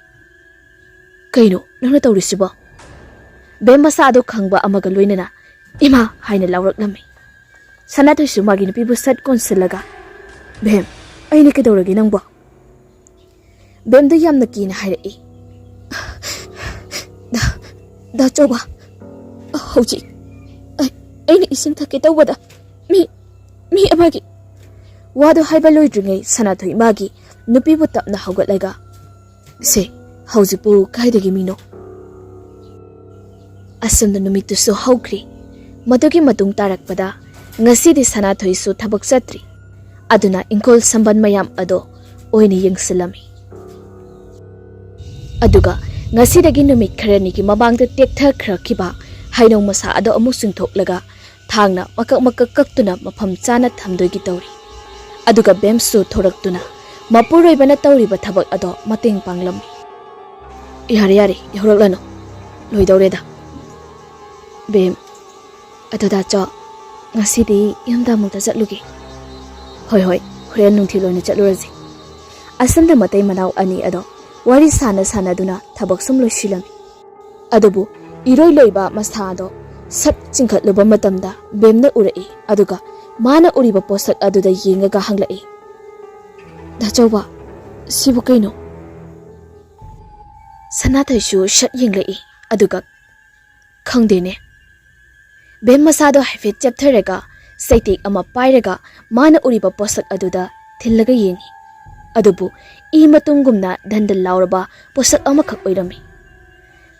"ꯀꯩꯅꯣ ꯅꯪꯅ ꯇꯧꯔꯤꯁꯤꯕꯣ?" ꯕꯦꯝ ꯃꯁꯥꯗꯣ ꯈꯪꯕ ꯑꯃꯒ ꯂꯣꯏꯅꯅ "ꯏꯃꯥ!" ꯍꯥꯏꯅ ꯂꯥꯎꯔꯛꯂꯝꯃꯤ꯫ ꯁꯅꯥꯊꯣꯏꯁꯨ ꯃꯥꯒꯤ ꯅꯨꯄꯤꯕꯨ ꯁꯠ ꯀꯣꯟꯁꯤꯜꯂꯒ, "ꯕꯦꯝ, ꯑꯩꯅ ꯀꯩꯗꯧꯔꯒꯦ ꯅꯪꯕꯣ?" ꯕꯦꯝꯗ ꯌꯥꯝꯅ ꯀꯤꯅ ꯍꯥꯏꯔꯛꯏ, "ꯗꯥ, ꯗꯥ ꯆꯧꯕ, ꯍꯧꯖꯤꯛ ꯑꯩ, ꯑꯩꯅ ꯏꯁꯤꯡ ꯊꯛꯀꯦ ꯇꯧꯕꯗ ꯃꯤ, ꯃꯤ ꯑꯃꯒꯤ..." ꯋꯥꯗꯨ ꯍꯥꯏꯕ ꯂꯣꯏꯗ꯭ꯔꯤꯉꯩ ꯁꯅꯥꯊꯣꯏ ꯃꯥꯒꯤ ꯅꯨꯄꯤꯕꯨ ꯇꯞꯅ ꯍꯧꯒꯠꯂꯒ, "ꯁꯦ, ꯍꯧꯖꯤꯛꯄꯨ ꯀꯥꯏꯗꯒꯤ ꯃꯤꯅꯣ?" ꯑꯁꯨꯝꯅ ꯅꯨꯃꯤꯠꯇꯨꯁꯨ ꯍꯧꯈ꯭ꯔꯦ꯫ ꯃꯗꯨꯒꯤ ꯃꯇꯨꯡ ꯇꯥꯔꯛꯄꯗ ꯉꯁꯤꯗꯤ ꯁꯅꯥꯊꯣꯏꯁꯨ ꯊꯕꯛ ꯆꯠꯇ꯭ꯔꯤ꯫ ꯑꯗꯨꯅ ꯏꯪꯈꯣꯜ ꯁꯝꯕꯟ ꯃꯌꯥꯝ ꯑꯗꯣ ꯑꯣꯏꯅ ꯌꯦꯡꯁꯤꯜꯂꯝꯃꯤ꯫ ꯑꯗꯨꯒ ꯉꯁꯤꯗꯒꯤ ꯅꯨꯃꯤꯠ ꯈꯔꯅꯤꯒꯤ ꯃꯃꯥꯡꯗ ꯇꯦꯛꯊꯈ꯭ꯔꯛꯈꯤꯕ ꯍꯩꯅꯧ ꯃꯁꯥ ꯑꯗꯣ ꯑꯃꯨꯛ ꯆꯤꯡꯊꯣꯛꯂꯒ ꯊꯥꯡꯅ ꯃꯀꯛ ꯃꯀꯛ ꯀꯛꯇꯨꯅ ꯃꯐꯝ ꯆꯥꯅ ꯊꯝꯗꯣꯏꯒꯤ ꯇꯧꯔꯤ꯫ ꯑꯗꯨꯒ ꯕꯦꯝꯁꯨ ꯊꯣꯔꯛꯇꯨꯅ ꯃꯄꯨꯔꯣꯏꯕꯅ ꯇꯧꯔꯤꯕ ꯊꯕꯛ ꯑꯗꯣ ꯃꯇꯦꯡ ꯄꯥꯡꯂꯝꯃꯤ꯫ "ꯌꯥꯔꯦ, ꯌꯥꯔꯦ, ꯌꯧꯔꯛꯂꯅꯨ꯫ ꯂꯣꯏꯗꯧꯔꯦꯗ꯫ ꯕꯦꯝ, ꯑꯗꯨꯗ ꯆꯣ, ꯉꯁꯤꯗꯤ ꯌꯨꯝꯗ ꯑꯃꯨꯛꯇ ꯆꯠꯂꯨꯒꯦ꯫" "ꯍꯣꯏ, ꯍꯣꯏ, ꯍꯣꯔꯦꯟ ꯅꯨꯡꯊꯤꯜ ꯑꯣꯏꯅ ꯆꯠꯂꯨꯔꯁꯤ꯫" ꯑꯁꯨꯝꯅ ꯃꯇꯩ ꯃꯅꯥꯎ ꯑꯅꯤ ꯑꯗꯣ ꯋꯥꯔꯤ ꯁꯥꯟꯅ ꯁꯥꯟꯅꯗꯨꯅ ꯊꯕꯛ ꯁꯨꯝ ꯂꯣꯏꯁꯤꯜꯂꯝꯃꯤ꯫ ꯑꯗꯨꯕꯨ ꯏꯔꯣꯏ ꯂꯣꯏꯕ ꯃꯁꯥ ꯑꯗꯣ ꯁꯠ ꯆꯤꯡꯈꯠꯂꯨꯕ ꯃꯇꯝꯗ ꯕꯦꯝꯅ ꯎꯔꯛꯏ꯫ ꯑꯗꯨꯒ ꯃꯥꯅ ꯎꯔꯤꯕ ꯄꯣꯠꯁꯛ ꯑꯗꯨꯗ ꯌꯦꯡꯉꯒ ꯍꯪꯂꯛꯏ, "ꯗꯥ ꯆꯧꯕ, ꯁꯤꯕꯨ ꯀꯩꯅꯣ?" ꯁꯅꯥꯊꯣꯏꯁꯨ ꯁꯠ ꯌꯦꯡꯂꯛꯏ꯫ ꯑꯗꯨꯒ, "ꯈꯪꯗꯦꯅꯦ꯫" ꯕꯦꯝ ꯃꯁꯥꯗꯣ ꯍꯥꯏꯐꯦꯠ ꯆꯦꯞꯊꯔꯒ ꯆꯩꯇꯦꯛ ꯑꯃ ꯄꯥꯏꯔꯒ ꯃꯥꯅ ꯎꯔꯤꯕ ꯄꯣꯠꯁꯛ ꯑꯗꯨꯗ ꯊꯤꯜꯂꯒ ꯌꯦꯡꯉꯤ꯫ ꯑꯗꯨꯕꯨ ꯏ ꯃꯇꯨꯝꯒꯨꯝꯅ ꯙꯟꯗ ꯂꯥꯎꯔꯕ ꯄꯣꯠꯁꯛ ꯑꯃꯈꯛ ꯑꯣꯏꯔꯝꯃꯤ꯫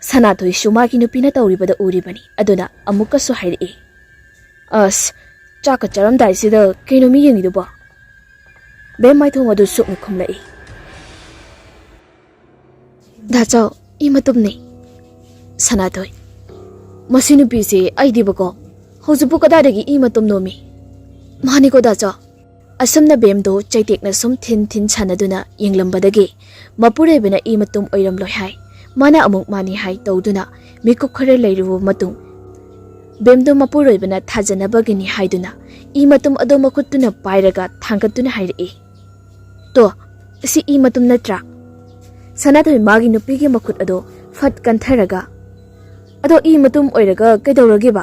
ꯁꯅꯥꯊꯣꯏꯁꯨ ꯃꯥꯒꯤ ꯅꯨꯄꯤꯅ ꯇꯧꯔꯤꯕꯗ ꯎꯔꯤꯕꯅꯤ꯫ ꯑꯗꯨꯅ ꯑꯃꯨꯛꯀꯁꯨ ꯍꯥꯏꯔꯛꯏ, "ꯑꯁ, ꯆꯥꯛꯀ ꯆꯥꯔꯝꯗꯥꯏꯁꯤꯗ ꯀꯩꯅꯣ ꯃꯤ ꯌꯦꯡꯉꯤꯗꯨꯕꯣ?" ꯕꯦꯝ ꯃꯥꯏꯊꯣꯡ ꯑꯗꯨ ꯁꯨꯛꯅ ꯈꯨꯝꯂꯛꯏ꯫ "ꯗꯥꯆꯧ, ꯏ ꯃꯇꯨꯝꯅꯤ꯫" ꯁꯅꯥꯊꯣꯏ, "ꯃꯁꯤ ꯅꯨꯄꯤꯁꯤ ꯑꯩꯗꯤꯕꯀꯣ, ꯍꯧꯖꯤꯛꯄꯨ ꯀꯗꯥꯏꯗꯒꯤ ꯏ ꯃꯇꯨꯝꯅꯣꯃꯤ?" "ꯃꯥꯅꯤꯀꯣ ꯗꯥꯆꯧ꯫" ꯑꯁꯨꯝꯅ ꯕꯦꯝꯗꯣ ꯆꯩꯇꯦꯛꯅ ꯁꯨꯝ ꯊꯤꯟ ꯊꯤꯟ ꯁꯥꯟꯅꯗꯨꯅ ꯌꯦꯡꯂꯝꯕꯗꯒꯤ ꯃꯄꯨꯔꯣꯏꯕꯅ ꯏ ꯃꯇꯨꯝ ꯑꯣꯏꯔꯝꯂꯣꯏ ꯍꯥꯏ, ꯃꯥꯅ ꯑꯃꯨꯛ ꯃꯥꯅꯤ ꯍꯥꯏ ꯇꯧꯗꯨꯅ ꯃꯤꯀꯨꯞ ꯈꯔ ꯂꯩꯔꯨꯕ ꯃꯇꯨꯡ, ꯕꯦꯝꯗꯣ ꯃꯄꯨꯔꯣꯏꯕꯅ ꯊꯥꯖꯅꯕꯒꯤꯅꯤ ꯍꯥꯏꯗꯨꯅ ꯏ ꯃꯇꯨꯝ ꯑꯗꯣ ꯃꯈꯨꯠꯇꯨꯅ ꯄꯥꯏꯔꯒ ꯊꯥꯡꯒꯠꯇꯨꯅ ꯍꯥꯏꯔꯛꯏ, "ꯇꯣ, ꯁꯤ ꯏ ꯃꯇꯨꯝ ꯅꯠꯇ꯭ꯔꯥ?" ꯁꯅꯥꯊꯣꯏ ꯃꯥꯒꯤ ꯅꯨꯄꯤꯒꯤ ꯃꯈꯨꯠ ꯑꯗꯣ ꯐꯠ ꯀꯟꯊꯔꯒ, "ꯑꯗꯣ ꯏ ꯃꯇꯨꯝ ꯑꯣꯏꯔꯒ ꯀꯩꯗꯧꯔꯒꯦꯕ?"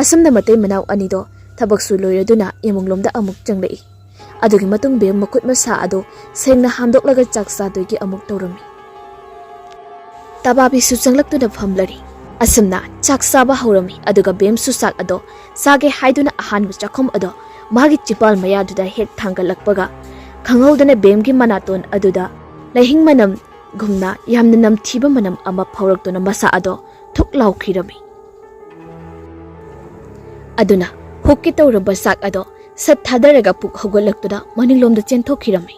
ꯑꯁꯨꯝꯅ ꯃꯇꯩ ꯃꯅꯥꯎ ꯑꯅꯤꯗꯣ ꯊꯕꯛꯁꯨ ꯂꯣꯏꯔꯗꯨꯅ ꯏꯃꯨꯡꯂꯣꯝꯗ ꯑꯃꯨꯛ ꯆꯪꯂꯛꯏ꯫ ꯑꯗꯨꯒꯤ ꯃꯇꯨꯡ ꯕꯦꯝ ꯃꯈꯨꯠ ꯃꯁꯥ ꯑꯗꯣ ꯁꯦꯡꯅ ꯍꯥꯝꯗꯣꯛꯂꯒ ꯆꯥꯛ ꯆꯥꯗꯣꯏꯒꯤ ꯑꯃꯨꯛ ꯇꯧꯔꯝꯃꯤ꯫ ꯇꯕꯥꯕꯤꯁꯨ ꯆꯪꯂꯛꯇꯨꯅ ꯐꯝꯂꯔꯤ꯫ ꯑꯁꯨꯝꯅ ꯆꯥꯛ ꯆꯥꯕ ꯍꯧꯔꯝꯃꯤ꯫ ꯑꯗꯨꯒ ꯕꯦꯝꯁꯨ ꯆꯥꯛ ꯑꯗꯣ ꯆꯥꯒꯦ ꯍꯥꯏꯗꯨꯅ ꯑꯍꯥꯟꯕ ꯆꯥꯛꯈꯨꯝ ꯑꯗꯣ ꯃꯥꯒꯤ ꯆꯤꯄꯥꯜ ꯃꯌꯥꯗꯨꯗ ꯍꯦꯛ ꯊꯥꯡꯒꯠꯂꯛꯄꯒ, ꯈꯪꯍꯧꯗꯅ ꯕꯦꯝꯒꯤ ꯃꯅꯥꯇꯣꯟ ꯑꯗꯨꯗ ꯂꯩꯍꯤꯡ ꯃꯅꯝꯒꯨꯝꯅ ꯌꯥꯝꯅ ꯅꯝꯊꯤꯕ ꯃꯅꯝ ꯑꯃ ꯐꯥꯎꯔꯛꯇꯨꯅ ꯃꯁꯥ ꯑꯗꯣ ꯊꯨꯛ ꯂꯥꯎꯈꯤꯔꯝꯃꯤ꯫ ꯑꯗꯨꯅ ꯄꯨꯛꯀꯤ ꯇꯧꯔꯝꯕ ꯆꯥꯛ ꯑꯗꯣ ꯁꯠ ꯊꯥꯗꯔꯒ ꯄꯨꯛ ꯍꯧꯒꯠꯂꯛꯇꯨꯅ ꯃꯅꯤꯡꯂꯣꯝꯗ ꯆꯦꯟꯊꯣꯛꯈꯤꯔꯝꯃꯤ꯫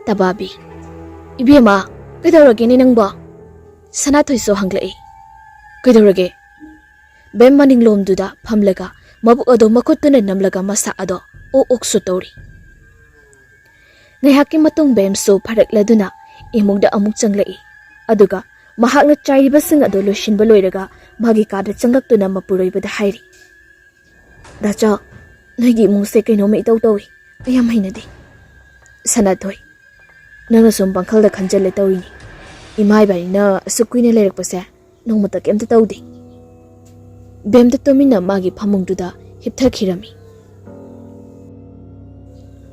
ꯇꯕꯥꯕꯤ, "ꯏꯕꯦꯝꯃ, ꯀꯩꯗꯧꯔꯒꯦꯅꯦ ꯅꯪꯕꯣ?" ꯁꯅꯥꯊꯣꯏꯁꯨ ꯍꯪꯂꯛꯏ꯫ "ꯀꯩꯗꯧꯔꯒꯦ?" ꯕꯦꯝ ꯃꯅꯤꯡꯂꯣꯝꯗꯨꯗ ꯐꯝꯂꯒ ꯃꯕꯨꯛ ꯑꯗꯣ ꯃꯈꯨꯠꯇꯨꯅ ꯅꯝꯂꯒ ꯃꯁꯥ ꯑꯗꯣ ꯑꯣꯛ ꯑꯣꯛꯁꯨ ꯇꯧꯔꯤ꯫ ꯉꯥꯏꯍꯥꯛꯀꯤ ꯃꯇꯨꯡ ꯕꯦꯝꯁꯨ ꯐꯔꯛꯂꯗꯨꯅ ꯏꯃꯨꯡꯗ ꯑꯃꯨꯛ ꯆꯪꯂꯛꯏ꯫ ꯑꯗꯨꯒ ꯃꯍꯥꯛꯅ ꯆꯥꯏꯔꯤꯕꯁꯤꯡ ꯑꯗꯨ ꯂꯣꯏꯁꯤꯟꯕ ꯂꯣꯏꯔꯒ ꯃꯥꯒꯤ ꯀꯥꯗ ꯆꯪꯂꯛꯇꯨꯅ ꯃꯄꯨꯔꯣꯏꯕꯗ ꯍꯥꯏꯔꯤ, "ꯗꯥꯆꯥ, ꯅꯣꯏꯒꯤ ꯏꯃꯨꯡꯁꯦ ꯀꯩꯅꯣꯝꯃ ꯏꯇꯧ ꯇꯧꯏ꯫ ꯑꯩ ꯌꯥꯝ ꯍꯩꯅꯗꯦ꯫" "ꯁꯅꯥꯊꯣꯏ, ꯅꯪꯅ ꯁꯨꯝ ꯄꯥꯡꯈꯜꯗ ꯈꯟꯖꯜꯂꯦ ꯇꯧꯔꯤꯅꯤ꯫ ꯏꯃꯥ ꯏꯕꯥꯅꯤꯅ ꯑꯁꯨꯛ ꯀꯨꯏꯅ ꯂꯩꯔꯛꯄꯁꯦ ꯅꯣꯡꯃꯇ ꯀꯩꯝꯇ ꯇꯧꯗꯦ꯫" ꯕꯦꯝꯗ ꯇꯨꯃꯤꯟꯅ ꯃꯥꯒꯤ ꯐꯃꯨꯡꯗꯨꯗ ꯍꯤꯞꯊꯈꯤꯔꯝꯃꯤ꯫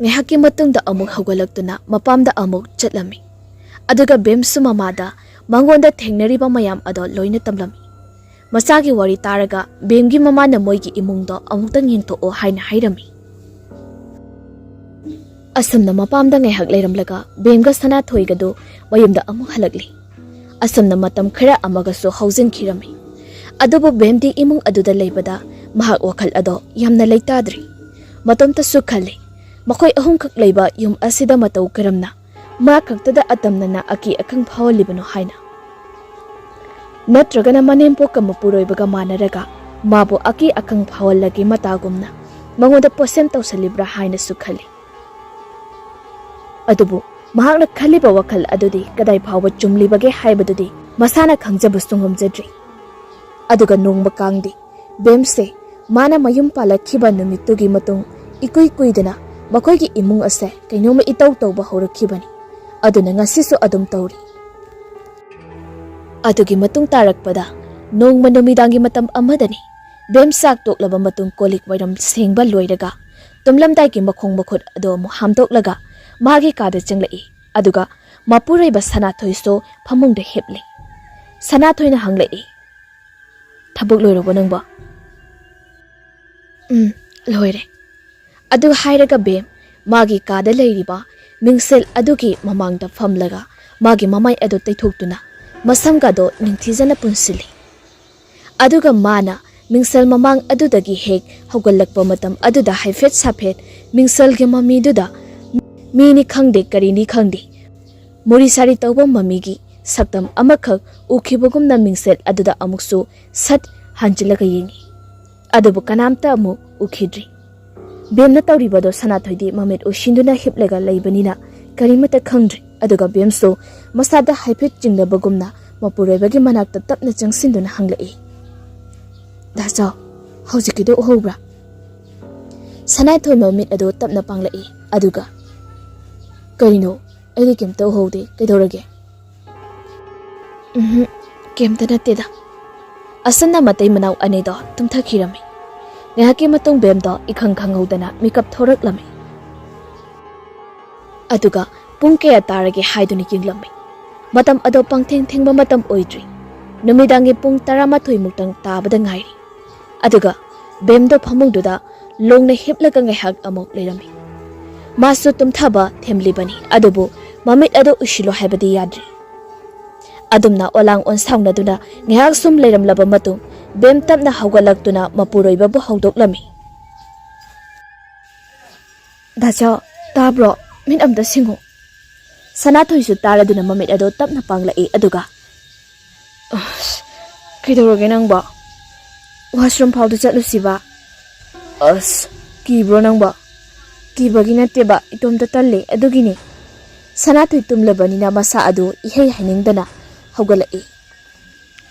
ꯉꯥꯏꯍꯥꯛꯀꯤ ꯃꯇꯨꯡꯗ ꯑꯃꯨꯛ ꯍꯧꯒꯠꯂꯛꯇꯨꯅ ꯃꯄꯥꯝꯗ ꯑꯃꯨꯛ ꯆꯠꯂꯝꯃꯤ꯫ ꯑꯗꯨꯒ ꯕꯦꯝꯁꯨ ꯃꯃꯥꯗ ꯃꯉꯣꯟꯗ ꯊꯦꯡꯅꯔꯤꯕ ꯃꯌꯥꯝ ꯑꯗꯣ ꯂꯣꯏꯅ ꯇꯝꯂꯝꯃꯤ꯫ ꯃꯆꯥꯒꯤ ꯋꯥꯔꯤ ꯇꯥꯔꯒ ꯕꯦꯝꯒꯤ ꯃꯃꯥꯅ ꯃꯣꯏꯒꯤ ꯏꯃꯨꯡꯗꯣ ꯑꯃꯨꯛꯇꯪ ꯌꯦꯡꯊꯣꯛꯑꯣ ꯍꯥꯏꯅ ꯍꯥꯏꯔꯝꯃꯤ꯫ ꯑꯁꯨꯝꯅ ꯃꯄꯥꯝꯗ ꯉꯥꯏꯍꯥꯛ ꯂꯩꯔꯝꯂꯒ ꯕꯦꯝꯒ ꯁꯅꯥꯊꯣꯏꯒꯗꯨ ꯃꯌꯨꯝꯗ ꯑꯃꯨꯛ ꯍꯜꯂꯛꯂꯤ꯫ ꯑꯁꯨꯝꯅ ꯃꯇꯝ ꯈꯔ ꯑꯃꯒꯁꯨ ꯍꯧꯖꯤꯟꯈꯤꯔꯝꯃꯤ꯫ ꯑꯗꯨꯕꯨ ꯕꯦꯝꯗꯤ ꯏꯃꯨꯡ ꯑꯗꯨꯗ ꯂꯩꯕꯗ ꯃꯍꯥꯛ ꯋꯥꯈꯜ ꯑꯗꯣ ꯌꯥꯝꯅ ꯂꯩꯇꯥꯗ꯭ꯔꯤ꯫ ꯃꯇꯣꯝꯇꯁꯨ ꯈꯜꯂꯤ, ꯃꯈꯣꯏ ꯑꯍꯨꯝꯈꯛ ꯂꯩꯕ ꯌꯨꯝ ꯑꯁꯤꯗ ꯃꯇꯧ ꯀꯔꯝꯅ ꯃꯥ ꯈꯛꯇꯗ ꯑꯇꯝꯅꯅ ꯑꯀꯤ ꯑꯈꯪ ꯐꯥꯎꯍꯜꯂꯤꯕꯅꯣ ꯍꯥꯏꯅ꯫ ꯅꯠꯇ꯭ꯔꯒꯅ ꯃꯅꯦꯝꯄꯣꯛꯀ ꯃꯄꯨꯔꯣꯏꯕꯒ ꯃꯥꯟꯅꯔꯒ ꯃꯥꯕꯨ ꯑꯀꯤ ꯑꯈꯪ ꯐꯥꯎꯍꯜꯂꯒꯦ ꯃꯇꯥꯒꯨꯝꯅ ꯃꯉꯣꯟꯗ ꯄꯣꯠꯁꯦꯝ ꯇꯧꯁꯜꯂꯤꯕ꯭ꯔꯥ ꯍꯥꯏꯅꯁꯨ ꯈꯜꯂꯤ꯫ ꯑꯗꯨꯕꯨ ꯃꯍꯥꯛꯅ ꯈꯜꯂꯤꯕ ꯋꯥꯈꯜ ꯑꯗꯨꯗꯤ ꯀꯗꯥꯏ ꯐꯥꯎꯕ ꯆꯨꯝꯂꯤꯕꯒꯦ ꯍꯥꯏꯕꯗꯨꯗꯤ ꯃꯁꯥꯅ ꯈꯪꯖꯕꯁꯨ ꯉꯝꯖꯗ꯭ꯔꯤ꯫ ꯑꯗꯨꯒ ꯅꯣꯡꯃ ꯀꯥꯡꯗꯤ ꯕꯦꯝꯁꯦ ꯃꯥꯅ ꯃꯌꯨꯝ ꯄꯥꯜꯂꯛꯈꯤꯕ ꯅꯨꯃꯤꯠꯇꯨꯒꯤ ꯃꯇꯨꯡ ꯏꯀꯨꯏ ꯀꯨꯏꯗꯅ ꯃꯈꯣꯏꯒꯤ ꯏꯃꯨꯡ ꯑꯁꯦ ꯀꯩꯅꯣꯝꯃ ꯏꯇꯧ ꯇꯧꯕ ꯍꯧꯔꯛꯈꯤꯕꯅꯤ꯫ ꯑꯗꯨꯅ ꯉꯁꯤꯁꯨ ꯑꯗꯨꯝ ꯇꯧꯔꯤ꯫ ꯑꯗꯨꯒꯤ ꯃꯇꯨꯡ ꯇꯥꯔꯛꯄꯗ ꯅꯣꯡꯃ ꯅꯨꯃꯤꯗꯥꯡꯒꯤ ꯃꯇꯝ ꯑꯃꯗꯅꯤ꯫ ꯕꯦꯝ ꯆꯥꯛ ꯇꯣꯛꯂꯕ ꯃꯇꯨꯡ ꯀꯣꯜ ꯂꯤꯛ ꯋꯥꯏꯔꯝ ꯁꯦꯡꯕ ꯂꯣꯏꯔꯒ ꯇꯨꯝꯂꯝꯗꯥꯏꯒꯤ ꯃꯈꯣꯡ ꯃꯈꯨꯠ ꯑꯗꯨ ꯑꯃꯨꯛ ꯍꯥꯝꯗꯣꯛꯂꯒ ꯃꯥꯒꯤ ꯀꯥꯗ ꯆꯪꯂꯛꯏ꯫ ꯑꯗꯨꯒ ꯃꯄꯨꯔꯣꯏꯕ ꯁꯅꯥꯊꯣꯏꯁꯨ ꯐꯃꯨꯡꯗ ꯍꯤꯞꯂꯤ꯫ ꯁꯅꯥꯊꯣꯏꯅ ꯍꯪꯂꯛꯏ, "ꯊꯕꯛ ꯂꯣꯏꯔꯕꯣ ꯅꯪꯕꯣ?" "ꯎꯝ, ꯂꯣꯏꯔꯦ꯫" ꯑꯗꯨ ꯍꯥꯏꯔꯒ ꯕꯦꯝ ꯃꯥꯒꯤ ꯀꯥꯗ ꯂꯩꯔꯤꯕ ꯃꯤꯡꯁꯦꯜ ꯑꯗꯨꯒꯤ ꯃꯃꯥꯡꯗ ꯐꯝꯂꯒ ꯃꯥꯒꯤ ꯃꯃꯥꯏ ꯑꯗꯨ ꯇꯩꯊꯣꯛꯇꯨꯅ ꯃꯁꯝꯒꯗꯣ ꯅꯤꯡꯊꯤꯖꯅ ꯄꯨꯟꯁꯤꯜꯂꯤ꯫ ꯑꯗꯨꯒ ꯃꯥꯅ ꯃꯤꯡꯁꯦꯜ ꯃꯃꯥꯡ ꯑꯗꯨꯗꯒꯤ ꯍꯦꯛ ꯍꯧꯒꯠꯂꯛꯄ ꯃꯇꯝ ꯑꯗꯨꯗ ꯍꯥꯏꯐꯦꯠ ꯁꯥꯐꯦꯠ ꯃꯤꯡꯁꯦꯜꯒꯤ ꯃꯃꯤꯗꯨꯗ ꯃꯤꯅꯤ ꯈꯪꯗꯦ, ꯀꯔꯤꯅꯤ ꯈꯪꯗꯦ, ꯃꯨꯔꯤ ꯁꯥꯔꯤ ꯇꯧꯕ ꯃꯃꯤꯒꯤ ꯁꯛꯇꯝ ꯑꯃꯈꯛ ꯎꯈꯤꯕꯒꯨꯝꯅ ꯃꯤꯡꯁꯦꯜ ꯑꯗꯨꯗ ꯑꯃꯨꯛꯁꯨ ꯁꯠ ꯍꯟꯖꯤꯜꯂꯒ ꯌꯦꯡꯉꯤ꯫ ꯑꯗꯨꯕꯨ ꯀꯅꯥꯝꯇ ꯑꯃꯨꯛ ꯎꯈꯤꯗ꯭ꯔꯤ꯫ ꯕꯦꯝꯅ ꯇꯧꯔꯤꯕꯗꯣ ꯁꯅꯥꯊꯣꯏꯗꯤ ꯃꯃꯤꯠ ꯎꯏꯁꯤꯟꯗꯨꯅ ꯍꯤꯞꯂꯒ ꯂꯩꯕꯅꯤꯅ ꯀꯔꯤꯃꯠꯇ ꯈꯪꯗ꯭ꯔꯤ꯫ ꯑꯗꯨꯒ ꯕꯦꯝꯁꯨ ꯃꯁꯥꯗ ꯍꯥꯏꯐꯦꯠ ꯆꯤꯡꯅꯕꯒꯨꯝꯅ ꯃꯄꯨꯔꯣꯏꯕꯒꯤ ꯃꯅꯥꯛꯇ ꯇꯞꯅ ꯆꯪꯁꯤꯟꯗꯨꯅ ꯍꯪꯂꯛꯏ, "ꯗꯥꯆꯥꯎ, ꯍꯧꯖꯤꯛꯀꯤꯗꯣ ꯎꯍꯧꯕ꯭ꯔꯥ?" ꯁꯅꯥꯊꯣꯏ ꯃꯃꯤꯠ ꯑꯗꯨ ꯇꯞꯅ ꯄꯥꯡꯂꯛꯏ꯫ ꯑꯗꯨꯒ, "ꯀꯔꯤꯅꯣ? ꯑꯩꯗꯤ ꯀꯩꯝꯇ ꯎꯍꯧꯗꯦ꯫ ꯀꯩꯗꯧꯔꯒꯦ?" "ꯎꯝꯍꯨꯝ, ꯀꯩꯝꯇ ꯅꯠꯇꯦꯗ꯫" ꯑꯁꯨꯝꯅ ꯃꯇꯩ ꯃꯅꯥꯎ ꯑꯅꯤꯗꯣ ꯇꯨꯝꯊꯈꯤꯔꯝꯃꯤ꯫ ꯉꯥꯏꯍꯥꯛꯀꯤ ꯃꯇꯨꯡ ꯕꯦꯝꯗꯣ ꯏꯈꯪ ꯈꯪꯍꯧꯗꯅ ꯃꯤꯀꯞ ꯊꯣꯔꯛꯂꯝꯃꯤ꯫ ꯑꯗꯨꯒ ꯄꯨꯡ ꯀꯌꯥ ꯇꯥꯔꯒꯦ ꯍꯥꯏꯗꯨꯅ ꯌꯦꯡꯂꯝꯃꯤ꯫ ꯃꯇꯝ ꯑꯗꯣ ꯄꯪꯊꯦꯡ ꯊꯦꯡꯕ ꯃꯇꯝ ꯑꯣꯏꯗ꯭ꯔꯤ꯫ ꯅꯨꯃꯤꯗꯥꯡꯒꯤ ꯄꯨꯡ ꯇꯔꯥꯃꯥꯊꯣꯏ ꯃꯨꯛꯇꯪ ꯇꯥꯕꯗ ꯉꯥꯏꯔꯤ꯫ ꯑꯗꯨꯒ ꯕꯦꯝꯗꯣ ꯐꯃꯨꯡꯗꯨꯗ ꯂꯣꯡꯅ ꯍꯤꯞꯂꯒ ꯉꯥꯏꯍꯥꯛ ꯑꯃꯨꯛ ꯂꯩꯔꯝꯃꯤ꯫ ꯃꯥꯁꯨ ꯇꯨꯝꯊꯕ ꯊꯦꯝꯂꯤꯕꯅꯤ, ꯑꯗꯨꯕꯨ ꯃꯃꯤꯠ ꯑꯗꯨ ꯎꯏꯁꯤꯜꯂꯨ ꯍꯥꯏꯕꯗꯤ ꯌꯥꯗ꯭ꯔꯤ꯫ ꯑꯗꯨꯝꯅ ꯑꯣꯂꯥꯡ ꯑꯣꯟꯁꯥꯎꯅꯗꯨꯅ ꯉꯥꯏꯍꯥꯛ ꯁꯨꯝ ꯂꯩꯔꯝꯂꯕ ꯃꯇꯨꯡ, ꯕꯦꯝ ꯇꯞꯅ ꯍꯧꯒꯠꯂꯛꯇꯨꯅ ꯃꯄꯨꯔꯣꯏꯕꯕꯨ ꯍꯧꯗꯣꯛꯂꯝꯃꯤ꯫ "ꯗꯥꯆꯥ, ꯇꯥꯕ꯭ꯔꯣ? ꯃꯤꯠ ꯑꯝꯇ ꯁꯤꯡꯉꯨ꯫" ꯁꯅꯥꯊꯣꯏꯁꯨ ꯇꯥꯔꯗꯨꯅ ꯃꯃꯤꯠ ꯑꯗꯣ ꯇꯞꯅ ꯄꯥꯡꯂꯛꯏ, ꯑꯗꯨꯒ, "ꯑꯁ, ꯀꯩꯗꯧꯔꯒꯦ ꯅꯪꯕꯣ? ꯋꯥꯁꯔꯨꯝ ꯐꯥꯎꯗ ꯆꯠꯂꯨꯁꯤꯕ?" "ꯑꯁ, ꯀꯤꯕ꯭ꯔꯣ ꯅꯪꯕꯣ?" "ꯀꯤꯕꯒꯤ ꯅꯠꯇꯦꯕ, ꯏꯇꯣꯝꯇ ꯇꯜꯂꯦ, ꯑꯗꯨꯒꯤꯅꯦ꯫" ꯁꯅꯥꯊꯣꯏ ꯇꯨꯝꯂꯕꯅꯤꯅ ꯃꯁꯥ ꯑꯗꯨ ꯏꯍꯩ ꯍꯩꯅꯤꯡꯗꯅ ꯍꯧꯒꯠꯂꯛꯏ꯫